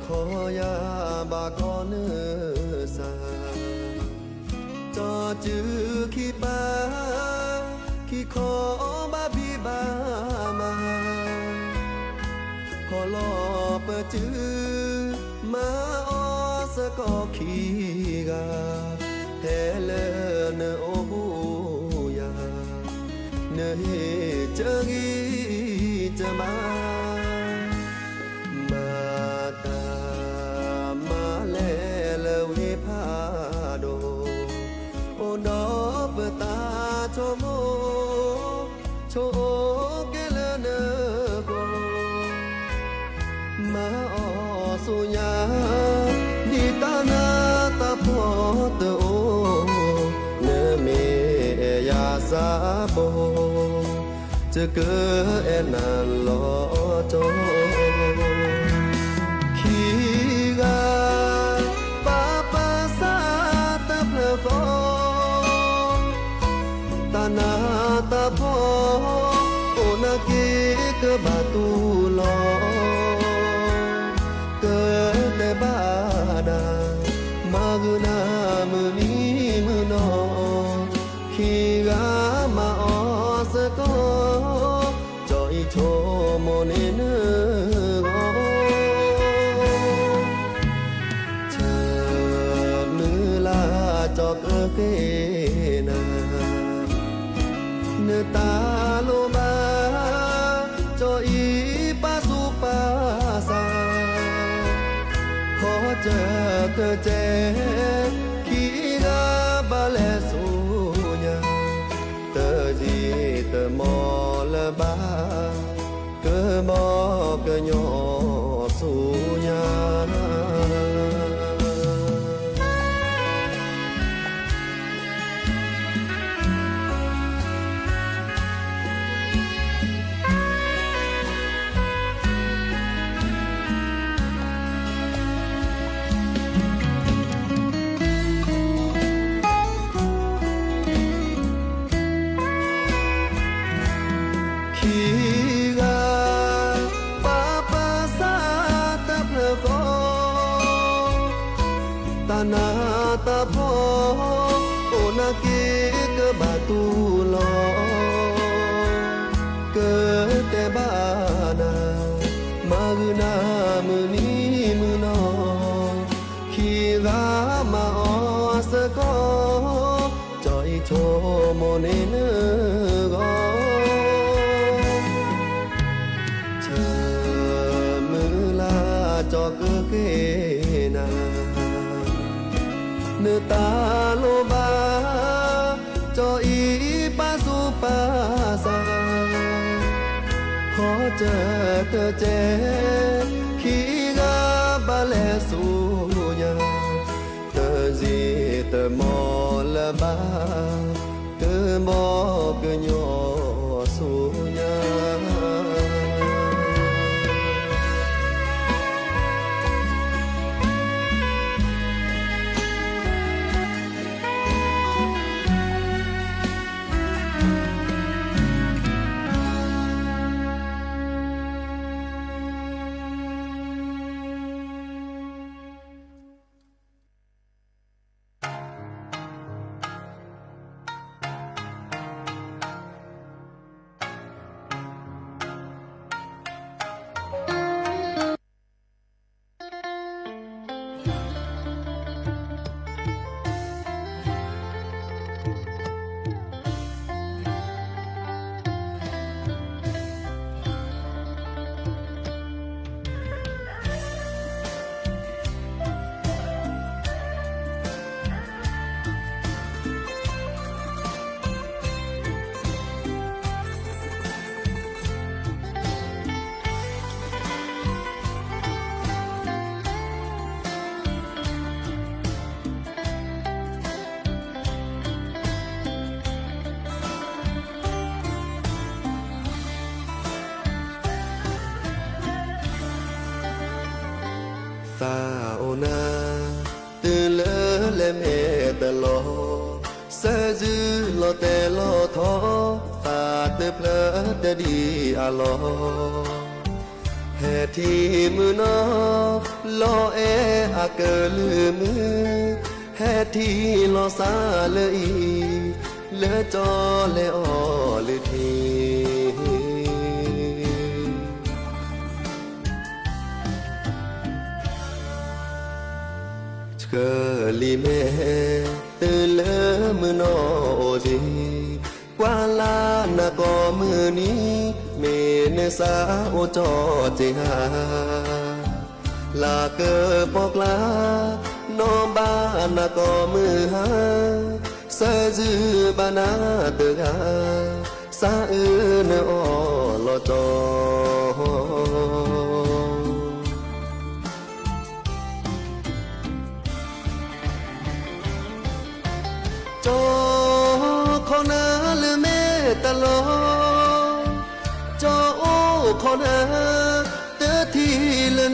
ခီယၤဘၣ်ကီနၢ်စၢ်, ကၠီစုခံပၢ်, ခံခီဘၣ်ဘံၣ်ဘၣ်မး, ခီလီၤပစု မၤအီၣ်စ့ၢ်ကီးခံဂၤ, ဖဲလၢနအိၣ်ဘူးယၤ, နဟ့ၣ်ကၠၢဂံၢ်ကမါ မၤတၢ်မၤလဲၢ်လၢဝ့ၢ်ဖးဒိၣ်, အိၣ်ဒီးပသးဆိကမိၣ်, ဆိၣ်အိၣ်ကဲလၢနဃိ, မၤအီၣ်ဆူညါ, ဒ်တၢ်နးတၢ်ဖှီၣ်တအိၣ်, နမ့ၢ်အဲၣ်ယၤစးဘိ ယကအဲၣ်နၤလီၤကၠီ, ခံဂၤ ပၢ်ပၢ်စးတဖျၢၣ်ဃီ, တၢ်နးတၢ်ဖှီၣ် အိၣ်နာ်က့ၤကဘၣ်တူၢ်လီၤ, ကတဲဘၣ်ဒၣ် မၤဂုာ်နၤမုၢ်နံၤမုၢ်နီၢ်, ခံဂၤမၤအီၣ်စ့ၢ်ကီး, ကၠီအံၤဆိကမိၣ်န့ၢ်နဂီၢ်, ဆၢမုၢ်လၢ်ကၠီကဃ့နၤ, နတၢ်လိၣ်ဘၣ် တကဲ, ခံဂၤဘၣ်လဲၤဆူညါ, တယံာ်တမီၢ်လၢၤဘၣ်, ကဘီကညီဆူညါ. ခံဂၤ ပာ်ပာ်စၢ်တဖျၢၣ်ဃီ, တၢ်နးတၢ်ဖှီၣ် အိၣ်နာ်က့ကဘၣ်တူၢ်လီၤ, ကတဲဘၣ်နၤ, မၤဂုာ်နၤမုၢ်နံၤမုၢ်နီၤ, ခံဂၤမၤအီၤစ့ၢ်ကီး, ကၠီအံၤဆိကမိၣ်န့ၢ်နဂီၢ်, ဆၢမုၢ်လၢ်ကၠီကဃ့နၤ, နတၢ်လိၣ်ဘၣ် ကၠီအံၤပာ်သူၣ်ပာ်သး, ခီကၢၢ်တကဲ, ခံဂၤဘၣ်လဲၤဆူညါ, တယံာ်တမီၢ်လၢၤဘၣ်, ကဘီကညီဆူညါ. သးအိၣ်နၤ တုၤလၢလဲၤမဲာ်တလီၤ, ဆၢယုၢ်လီၤတဲာ်လီၤထီ, သးတဖျၢၣ်တဒံးအလီၢ်, ဟဲထံၣ်မုၢ်နီၤ လီၤအဲၣ်အကလုၢ်မုၢ်, ဟဲထံၣ်လီၤစၢ်လၢအံၤ လၢကၠီလဲၤအီၣ်လုၢ်ထံ ဆှၢလံမဲာ် တုၤလၢမုၢ်နီၤအိၣ်ဆံ, ကွၢ်လၢနကိးမုၢ်နံၤ, မ့ၢ်နစးအိၣ်ကၠီစ့ဟါ, လၢကပီၤကျါ နီၢ်ဘၣ်နကိးမုၢ်ဟါ, ဆၢယုၢ်ဘၣ်နၤတဂၤ, စးအၢနအီၣ်လီၤကၠီ. ကၠီခီနၤလၢမဲာ်တလီၤ, ကၠီအိၣ်ခီနၤ တထံၣ်လၢန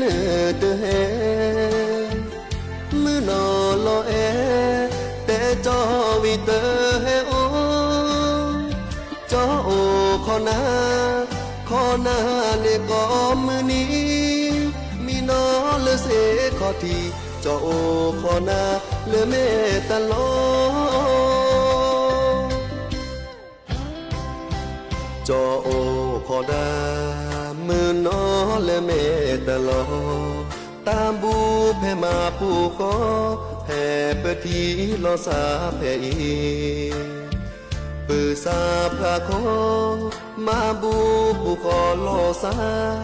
တဟဲ, မုၢ်နီၤလီၤအဲၣ် တဲကၠီဝံၤတဟဲအိၣ်, ကၠီအိၣ်ခီနၤ, ခီနၤန့ၣ်ကိးမုၢ်နံၤ, မံနီၤလၢစ့ခီၣ်ထံး, ကၠီအိၣ်ခီနၤလၢမဲာ်တလီၤ. ကၠီအိၣ်ခီနၤ မုၢ်နီၤလၢမဲာ်တလီၤ, တၢ်ဘူၣ်ဖဲမၤပူၤဃီ, ဖဲပထံၣ်လီၤစၢ်ဖဲအံၤ, ပစၢ်ဖးခီ မၤဘူၣ်ပူၤဃီလီၤစၢ်,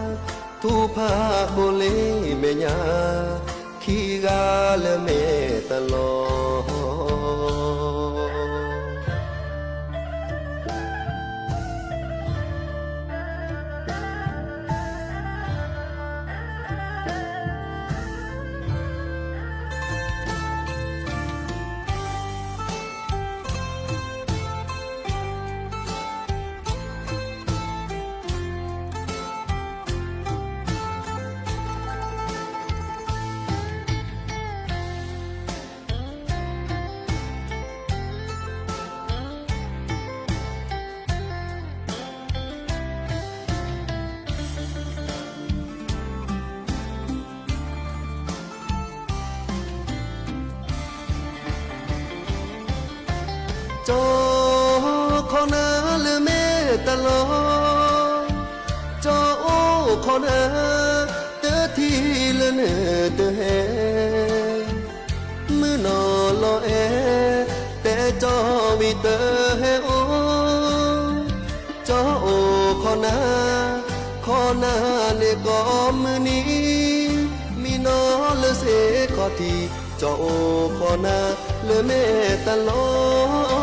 ထူဖးဃိလ့မဲာ်ညါ, ခံဂၤလၢမဲာ်တလီၤ. ကၠီခီနၤလၢမဲာ်တလီၤ, ကၠီအိၣ်ခီနၤ တထံၣ်လၢနတဟဲ, မုၢ်နီၢ်လီၤအဲၣ် တဲကၠီဝံၤတဟဲအိၣ်, ကၠီအိၣ်ခီနၤ, ခီနၤန့ၣ်ကိးမုၢ်နံၤ, မံနီၤလၢစ့ခီၣ်ထံး, ကၠီအိၣ်ခီနၤလၢမဲာ်တလီၤ.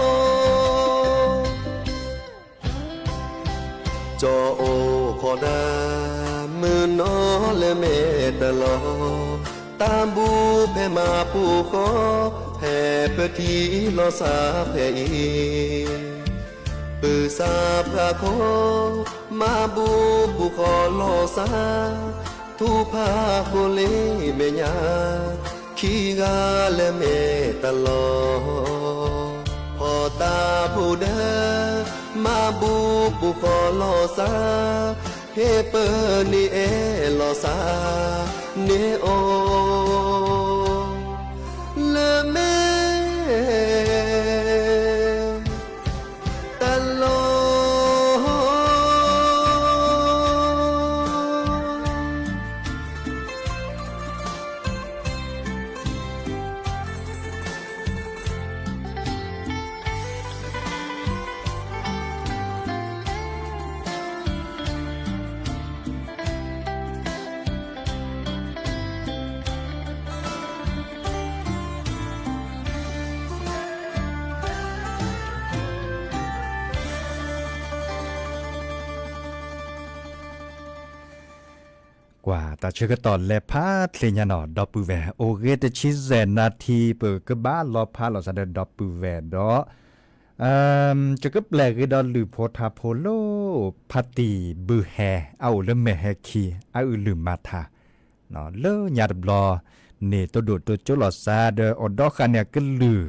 ကၠီအိၣ်ခီနၤ မုၢ်နီၤလၢမဲာ်တလီၤ, တၢ်ဘူၣ်ဖဲမၤပူၤဃီ, ဖဲပထံၣ်လီၤစၢ်ဖဲအံၤ, ပုၢ်စၢ်ပှၤခီ, မၤဘူၣ်ပူၤဃီလီၤစၢ်, ထူဖးဃိလ့မဲာ်ညါ, ခံဂၤလၢမဲာ်တလီၤ. ဖီၣ်တၢ်ဖိဒီး မၤဘူၣ်ပူၤဃီလီၤစၢ်, ဟ့ၣ်ပၢၢ်န့ၢ်အဲၣ်လီၤစၢ်န့ၣ်အီၤ လၢမဲာ်တလီၤ. ကွၢ်တၢ်ဆၢကတီၢ်လဲၤဖးချ့ညါနီၤ ဒီပုၢ်ဝဲၢ်, အိၣ်ဂ့ၤတဆံယဲၢ်နၣ်ထံ ပကဘၣ်လီၤဖးလိာ်သးဒီးဒီပုၢ်ဝဲၢ်ဒီး ယကပျဲၢ်ဂ့ၤဒီးလုၢ်ဖိထါဖိလၢ ဖါတံၢ်ဘုဟဲ အအိၣ်လၢမဲာ်ဟဲခံ အအုၣ်လုၢ်မၤထါ လၢညါတဘျီန့ၣ် တိဒိၣ်တိကၠိလိာ်သးဒီး အိၣ်ဒီးဃာ်န့ၢ်အကလုၢ်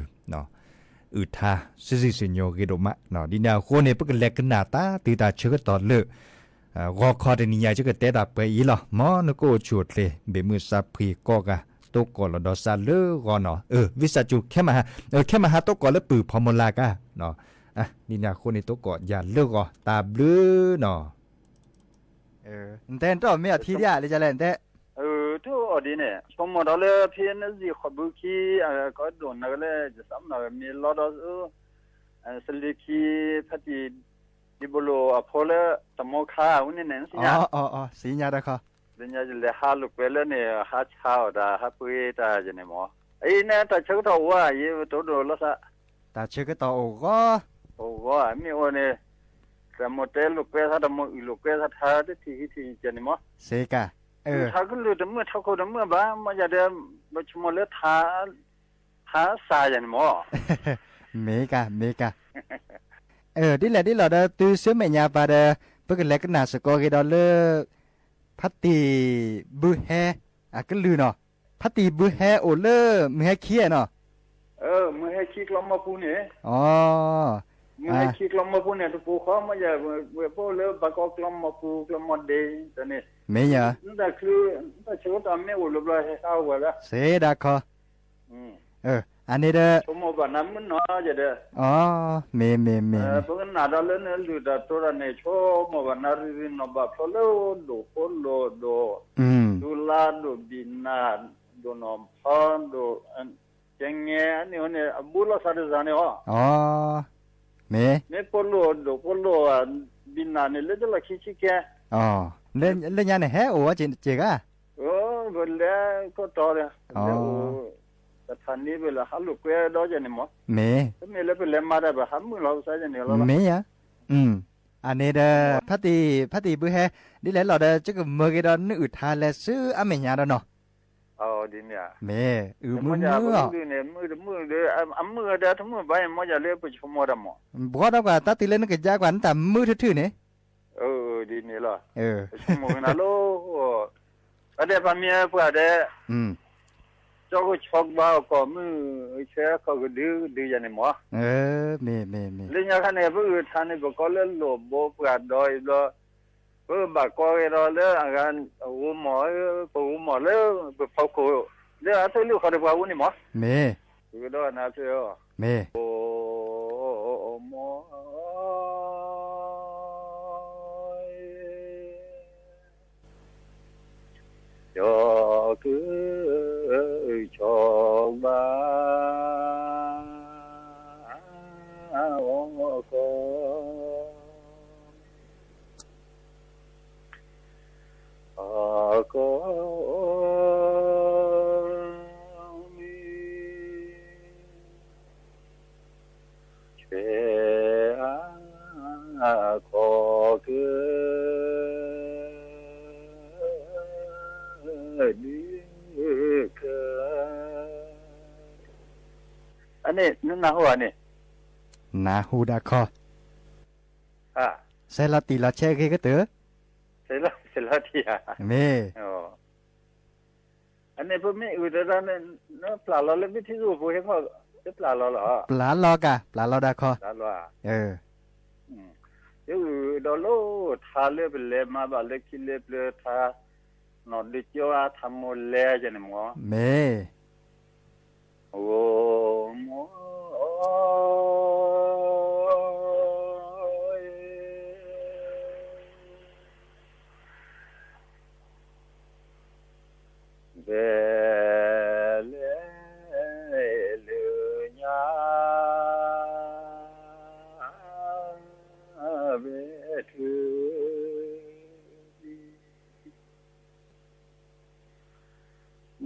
အုၣ်ထါ စံးစံးစညိဂ့ၤဒိၣ်မး, ဒ်န့ၣ်အဃိန့ၣ် ပကလဲၤကနၣ်တၢ်တုၤတၢ်ဆၢကတီၢ်လၢ ဂီၤခီတနံၤညါ ယကတဲတၢ်ပှဲၤအံၤလီၤ. မ်နကအိၣ်ဆူၣ်အိၣ်ချ့ ဘ့ၣ်မုၢ်စၢ်ဖှံကိးဂၤ တိကိးလီၤဒီးစၢ်လၢဂီၤနီၤ, ဝံသးစူၤ ခဲမဟါ, ခဲမဟါတိကိးလၢပုၢ်ဖီမိၢ်လၢ်ကါ, ဒ်န့ၣ်အဃိန့ၣ် တိကိးယၤလၢဂီၤ တၢ်ဘျုးနီၤ. နတဲနတၢ်အီၣ်မ့ၢ်အီထံဒ်လဲၣ်လဲၣ်နတဲ တအိၣ်ဒ်န့ၣ် ဆိကမိၣ်ဒီးလၢဖဲနစံၣ်ဃီၣ်ဘုခံ ကီဒိၣ်နၤကလဲၣ် ယသးမနီၤမ့ၢ်လီဒီး စလ့ခံ ဖါတံၢ် ဒံဘိလိၣ်အဖိလၢ တမိခါဝဲန့ၣ်န့ၣ် နသ့ၣ်ညါ စံးညါတခီ လၢညါယလဲၤဟးလိာ်ကွဲလၢန့ၣ် ဟးဆါအီၣ်တၢ် ဟးပှ့ၤတၢ်ယန့ၣ်မး, အံၤန့ၣ် တၢ်ဆၢကတီၢ်အိၣ်ဧါ ယတအိၣ်ဒိၣ်လီၤသး, တၢ်ဆၢကတီၢ်အိၣ်ဂီၢ်, အိၣ်ဂီၢ် မ့ၢ်အိၣ်န့ၣ် တၢ်မိၣ်တဲလိာ်ကွဲသး တၢ်မိၣ်အုၣ်လိာ်ကွဲသးထါ တထံၣ်ဂံၢ်ထံၣ်ယန့ၣ်မး, စ့ကၤ ထါကလုၢ်တမုာ် ထါခိၣ်တမုာ်ဘၣ် မ့ၢ်ယၤဒီး ပဆိကမိၣ်လၢ ထါစၢ်ယၤန့ၣ်မး, မ့ၢ်ကၤ မ့ၢ်ကၤ, ဒ်လဲၣ်ဒ်လဲၣ်ဒီး တုၤဆၢမဲာ်ညါပၤဒီး ပကလဲၤကနၣ်စ့ၢ်ကီးဂ့ၤဒီးလၢ ဖါတံၢ်ဘုဟဲ အကလုၢ်နီၤ, ဖါတံၢ်ဘုဟဲအိၣ်လၢ မုၢ်ဟဲခံနီၤ, မုၢ်ဟဲခံကျီမီပူၤန့ၣ်, မုၢ်ဟဲခံကျီမီပူၤန့ၣ် တပူၤဃီ မ့ၢ်ယၤ ဝဲပအိၣ်လၢဘၣ်ကီကျီမီပူၤ ကျီမီဒ့တန့ၣ်, မ့ၢ်ယၤ, နတၢ်ဆၢကတီၢ်မ့ၢ်အိၣ်လၢဘျီ ဟဲဟးဝဲလၢ စ့ဒၣ်ခီ, အန့ၣ်ဒီး ဆိကမိၣ်ဘၣ်နၤမုၢ်နီၤယဲဒီး, မ့ၢ်မ့ၢ်မ့ၢ်, ပကနၣ်ဒီးလၢနလုၢ်တၢ်တိၤတၢ်န့ၣ် ဆိကမိၣ်ဘၣ်နၤရံရံနီၢ်ဘၣ်ဖျိလၢဒိၣ်ဖိလိာ်ဒိၣ်, ဒူလါဒိၣ်ဘံၣ်နၢ်, ဒိၣ်နီၢ်ဖီဒိၣ်, ကဲငဲအန့ၣ်န့ၣ် အဘူးလိာ်သးတစၢ်န့ၣ်အီၤ, မ့ၢ်, မ့ၢ်ဖိလိာ်ဒိၣ်ဖိလိာ်, ဘံၣ်နၢ်န့ၣ် လၢတလီၢ်ခံဆံကဲ, လၢညါန့ၣ် ဟဲအိၣ်ဝဲစ့ၢ်ကီး, အိ ပလဲၤကီၢ်တီဒီး ပလဲၤအိၣ် ပထးန့ၢ်ပလဲၤဟးလိာ်ကွဲဒီးယၤန့ၣ်မး, မ့ၢ် တမ့ၢ်လၢပလဲၤမၤတၢ် ပဟးမုာ်လီၤပသးယၤန့ၣ်လီၤ. မ့ၢ်ယၤ, အန့ၣ်ဒီး ဖါတံၢ် ဖါတံၢ်ဘုဟဲ ဒ်လဲၣ်လီၤဒီး ကကမၢက့ၤဒီးနုာ်အုၣ်ထါလဲၤဆူအမဲာ်ညါဒီးနီၤ. ဒ်န့ၣ်ဧါ, မ့ၢ် အုၣ်မုာ်မုာ်အီၤ, န့ၣ် မုာ်တမုာ်ဒီး အမုာ်ဒီးတမုာ်ဘၣ်အံၤ မ့ၢ်ယၤလၢပဆိကမိၣ်တၢ်မး, ဘှီဒီးကွၢ်တၢ်တုၤလၢနကယါကွၢ်နတၢ်မုာ်ထူထူန့ၣ် ဒ်န့ၣ်လီၤ, ပဆိကမိၣ်ကနၤလီၤ, ပဒဲးပမ့ၢ်ပှၤဒဲး ကၠီကဆီကဘါအီၤကီၢ်မုၢ် ဆဲးခီၣ်ကဒုကဒုယၤန့ၣ်မး, မ့ၢ် မ့ၢ် မ့ၢ် လၢညါခါန့ၣ် ပအုၣ်ထါန့ၣ် ပကိးလၢလိာ်ဘိပှၤဒီးအံၤဘျီ, ပဘၣ်ကိးက့ၤဒီးလၢအဂၤ ဂိၤမီၢ်, ပဂိၤမီၢ်လၢပဖီခိၣ် လၢအထၢၣ်လုၢ်ဃီဒီးပှၤဝူန့ၣ်မး, မ့ၢ် ပကဒီးနၤဖဲအီၤ, မ့ၢ် မီၢ် ကၠီကၢၣ် ကၠီဘါ အီကီၢ် အီကီၢ်မုၢ် ဆဲးအါခီကၢၣ်ဒုကၢၣ်, အန့ၣ် နနၢ်ဟူဧါန့ၣ်, နၢ်ဟူဒၣ်ခီ, ဆဲးလီၤတံၢ်လီၤဆဲးအဂ့ၤကတၢၢ်, ဆဲးလီၤတံၢ်ဧါ, မ့ၢ် အန့ၣ် ပမ့ၢ်အုၣ်တၢ်န့ၣ် နပျၢ်လီၤလၢမ့ၢ်ထံၣ်သူၣ်ပူၤဟ့ၣ်ခီၣ် တပျၢ်လီၤလီၤ, ပျၢ်လီၤကၢ် ပျၢ်လီၤဒၣ်ခီ, ယအုၣ်ဒီးလၢထါလၢပလဲၤမၤဘၣ်လၢခံလၢပျၢၤထါ, နီၢ်ဒုးကၠီအါထးမိၢ်လဲၢ်ယၤန့ၣ်မး, မ့ၢ် ဂိၤမီၢ် ဘဲလဲၤလၢညါ ဘဲထုး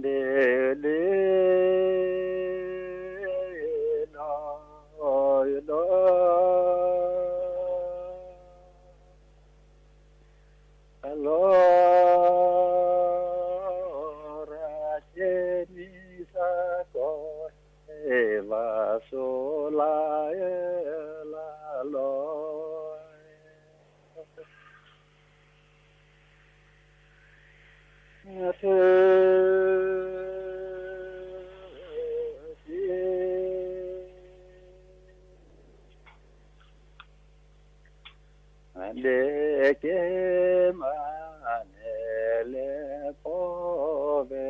ဒ့ဒ့ဒီဒီ အလီၤရၤဆဲနံၤစးကီး ဟဲဘၣ်ဆိလါအဲၣ်လါလီၤ ဒဲကဲမးနဲလဲၤဖီၣ်ဝဲ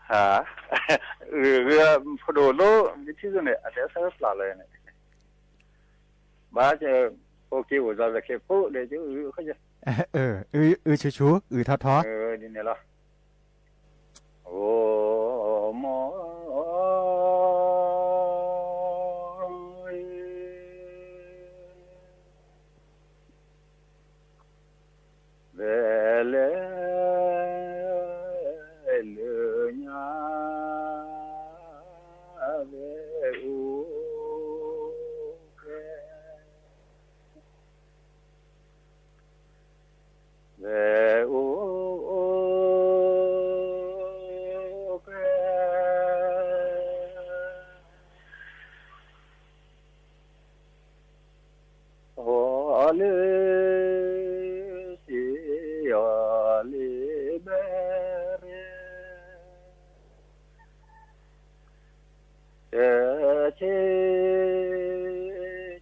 ဟါ, အၢ ဖိဒိၣ်လိ မ့ၢ်ထံၣ်သိးန့ၣ် အတဲဆၢပျၢ်လီၤန့ၣ်, ဘၣ် ဖိက့ၤအိၣ်ဒီးလၢခဲဖိဒီး ကၠိအုၣ်ခီယဲ, အုၣ်ဆူၣ်ဆူၣ် အုၣ်ထီထီ, ဒ်န့ၣ်လီၤ, ဂိၤမီၢ် ဝဲလဲၤလၢညါ ဝဲအိၣ်ကဲ ဝဲအိၣ်ကဲ အီၤလၢ စ့အီၤလၢဘဲရ့ တဆ့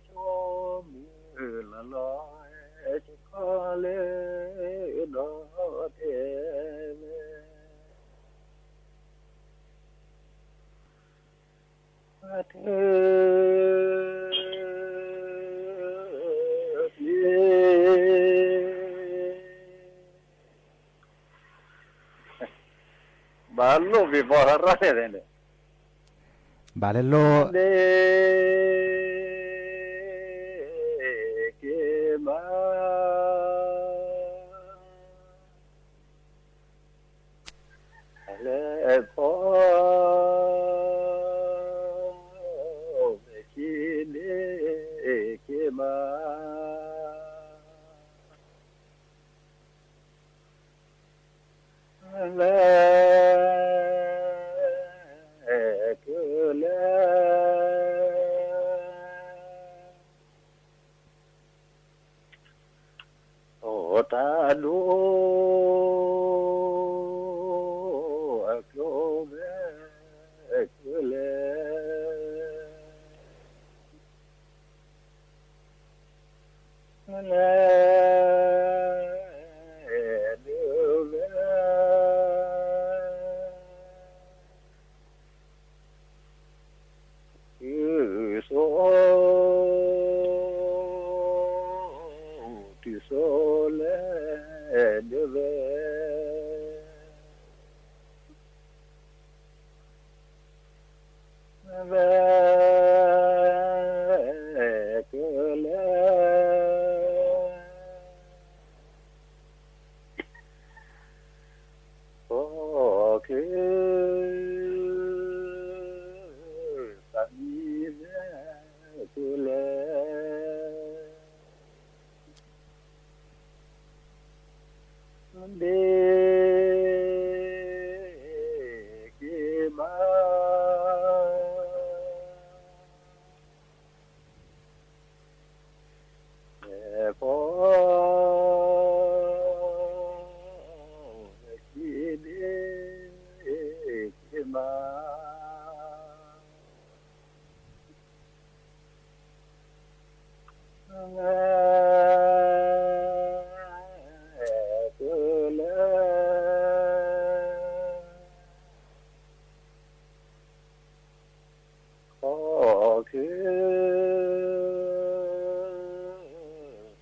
ဆိမုၢ်လီၤလီၤ ဆခီလၢ ဒီးတဲဝဲ အထၢ ဘၣ်လိၣ်ဘ့ၣ်ဘီၣ်ရၣ်န့ၣ်, ဘၣ်လၢလိၣ် ဒဲကဲ လဲၤဖီ မ့ၢ်ခံဒ့က့ၤမး လဲၤကလဲၤ အိၣ်တၢ်ဒိၣ် အကျိၤဝဲၤကလဲၤ လဲၤ လဲၤဝဲ တုၤစိၤ တုၤစိၤလဲၤဒၢဝဲ ဝဲကလဲၤ အိၣ်ချ့ သးမံဝဲကလဲၤ ဒ့က့ၤမး လဲၤဖီ ခံဒ့က့ၤမး လဲၤကလဲၤ အိၣ်ချ့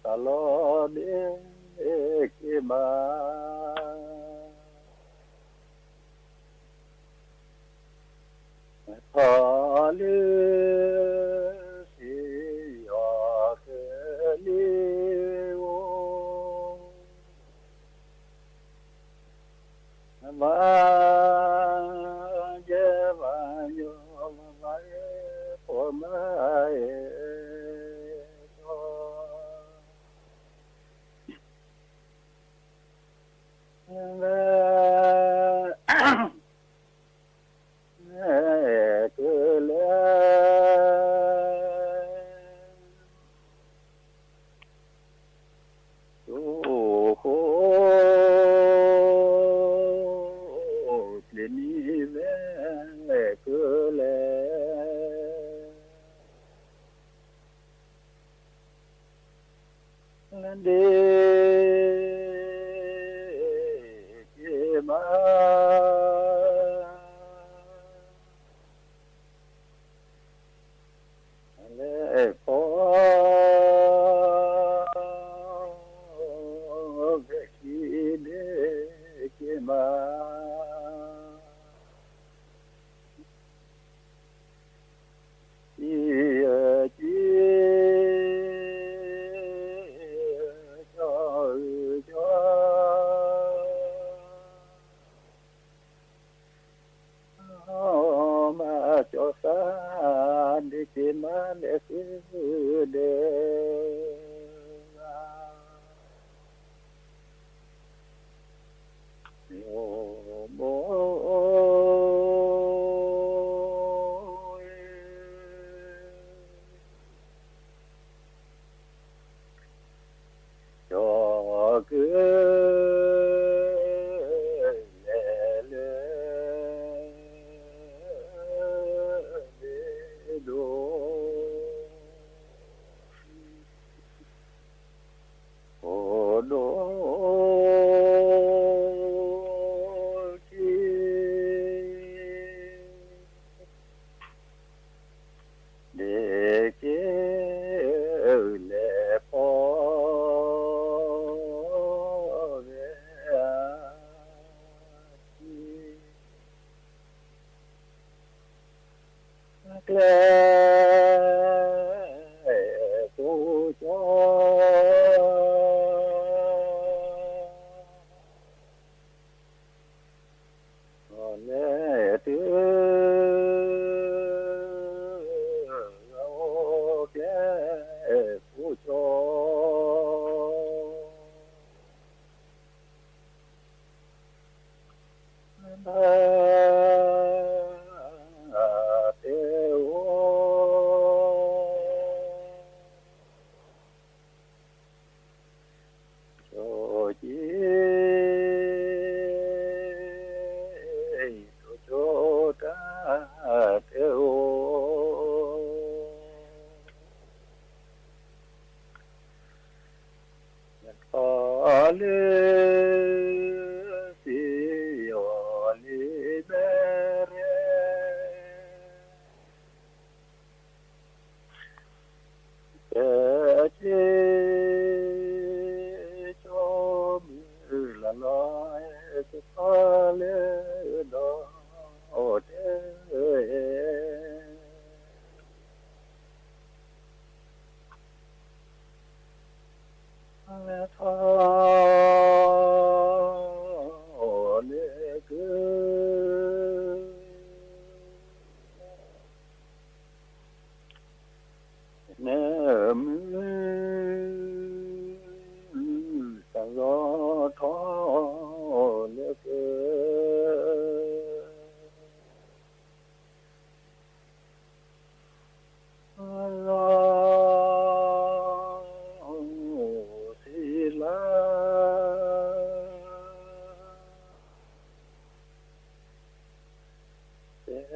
သးလီၤဒ့က့ၤမး ထီၣ်လၢ စံယိၤကလံၤဧိၤ မၤယဲၢ်မၤညီ မၤမၤယဲၢ်ဖိမၤယဲၢ်ဖိ လဲၤ လဲၤကလဲၤ တိၢ်ဃိၣ်ပျ့ၤနံၤဝဲကလဲၤ ဒ့က့ၤမး လဲၤဖီ ဝဲခံဒ့က့ၤမး စံယိၤကလံၤ ကၠီအုၣ်ကၠီ မၤကၠီသး ဒ့က့ၤမးလဲၤဃုဒၢ ဘိ ကၠီက လဲၤလၢ လ့ဒိၣ် အိၣ်ဒိၣ်ခံ ဒ့က့ၤ လဲၤဖီ ဝဲအခံ ကျဲ ကိကၠီ လဲၤ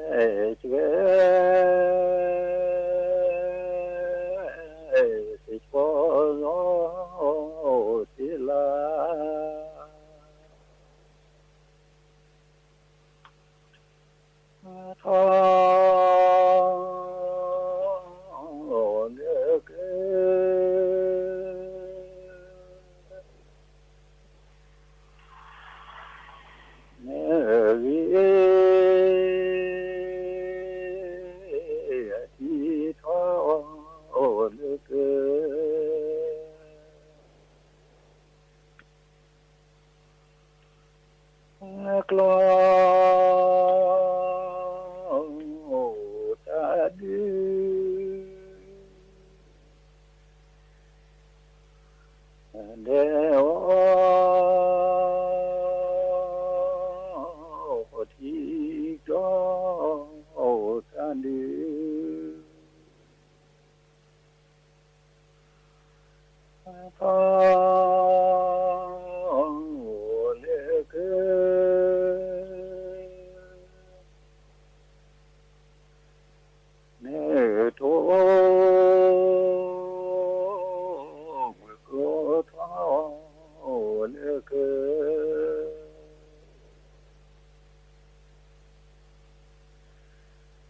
စှၤ သ့ၣ်ကီလီၤ သ့ၣ်လါ ထီၣ် လၢက မ့ၢ်ဂ့ၤ ထံၣ်ထီၣ်လၢက ကျီၢ် တၢ်ဒုး ဒဲးအီၣ် ထံကျီၢ် တၢ်ဒုး ထီၣ် လၢက မ့ၢ်ထ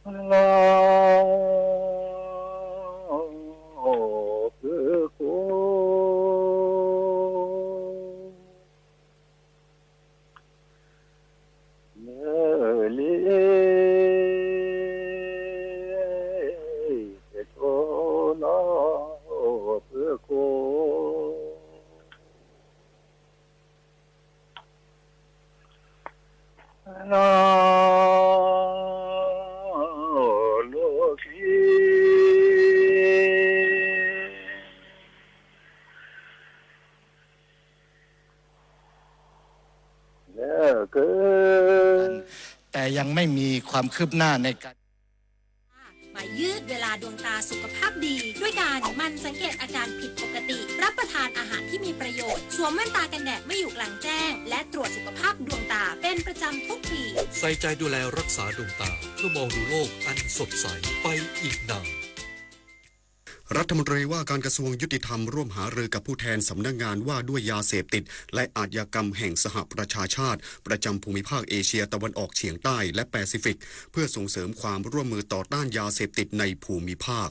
ိၣ် မ့ၢ်ကီထီၣ် လၢက လီၤ ပကိ မ့ၢ်လံ တၢ်ဆိလီၤ ပကိ လီၤ လီၢ်ခံ လၢက แต่ยังไม่มีความคืบหน้าในการ มายืดเวลาดวงตาสุขภาพดีด้วยการหมั่นสังเกตอาการผิดปกติ รับประทานอาหารที่มีประโยชน์ สวมแว่นตากันแดดเมื่ออยู่กลางแจ้ง และตรวจสุขภาพดวงตาเป็นประจำทุกปี ใส่ใจดูแลรักษาดวงตาเพื่อมองดูโลกอันสดใสไปอีกนาน รัฐมนตรีว่าการกระทรวงยุติธรรมร่วมหารือกับผู้แทนสำนักงานว่าด้วยยาเสพติดและอาชญากรรมแห่งสหประชาชาติประจำภูมิภาคเอเชียตะวันออกเฉียงใต้และแปซิฟิก เพื่อส่งเสริมความร่วมมือต่อต้านยาเสพติดในภูมิภาค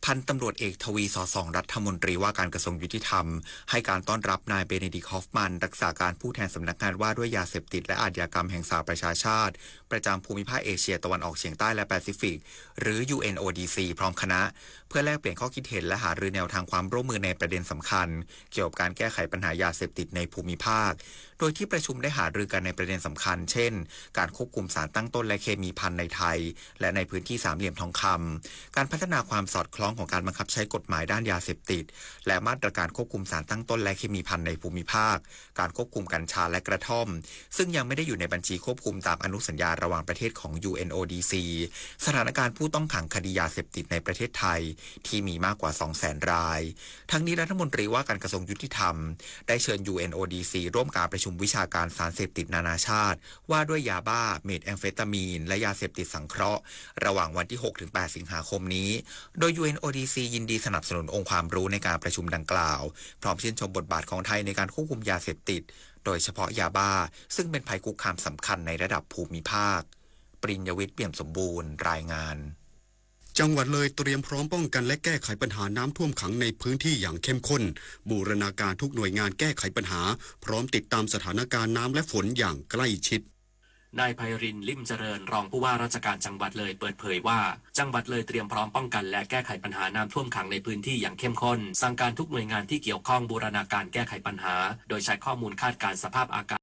พันตำรวจเอกทวี สอดส่อง รัฐมนตรีว่าการกระทรวงยุติธรรม ให้การต้อนรับนายเบเนดิกต์ ฮอฟมัน รักษาการผู้แทนสำนักงานว่าด้วยยาเสพติดและอาชญากรรมแห่งสหประชาชาติ ประจำภูมิภาคเอเชียตะวันออกเฉียงใต้และแปซิฟิก หรือ ยูเอ็นโอดีซี พร้อมคณะ เพื่อแลกเปลี่ยนข้อคิดเห็นและหารือแนวทางความร่วมมือในประเด็นสำคัญ เกี่ยวกับการแก้ไขปัญหายาเสพติดในภูมิภาค โดยที่ประชุมได้หารือกันในประเด็นสำคัญ เช่น การควบคุมสารตั้งต้นและเคมีภัณฑ์ในไทย และในพื้นที่สามเหลี่ยมทองคำ การพัฒนาความสอดคล้องของการบังคับใช้กฎหมายด้านยาเสพติด และมาตรการควบคุมสารตั้งต้นและเคมีภัณฑ์ในภูมิภาค การควบคุมกัญชาและกระท่อม ซึ่งยังไม่ได้อยู่ในบัญชีควบคุมตามอนุสัญญาระหว่างประเทศของ ยูเอ็นโอดีซี สถานการณ์ผู้ต้องขังคดียาเสพติดในประเทศไทย ที่มีมากกว่า สองแสนราย ทั้งนี้รัฐมนตรีว่าการกระทรวงยุติธรรม ได้เชิญ ยูเอ็นโอดีซี ร่วมการประชุมวิชาการสารเสพติดนานาชาติ ว่าด้วยยาบ้า เมทแอมเฟตามีน และยาเสพติดสังเคราะห์ ระหว่างวันที่ หกถึงแปด สิงหาคมนี้ โดย ยูเอ็นโอดีซี ยินดีสนับสนุนองค์ความรู้ในการประชุมดังกล่าว พร้อมชื่นชมบทบาทของไทยในการควบคุมยาเสพติด โดยเฉพาะยาบ้า ซึ่งเป็นภัยคุกคามสำคัญในระดับภูมิภาค ปริญญวิทย์ เปี่ยมสมบูรณ์ รายงาน จังหวัดเลยเตรียมพร้อมป้องกันและแก้ไขปัญหาน้ำท่วมขังในพื้นที่อย่างเข้มข้น บูรณาการทุกหน่วยงานแก้ไขปัญหา พร้อมติดตามสถานการณ์น้ำและฝนอย่างใกล้ชิด นายไพรินทร์ ลิ่มเจริญ รองผู้ว่าราชการจังหวัดเลยเปิดเผยว่า จังหวัดเลยเตรียมพร้อมป้องกันและแก้ไขปัญหาน้ำท่วมขังในพื้นที่อย่างเข้มข้น สั่งการทุกหน่วยงานที่เกี่ยวข้องบูรณาการแก้ไขปัญหา โดยใช้ข้อมูลคาดการณ์สภาพอากาศ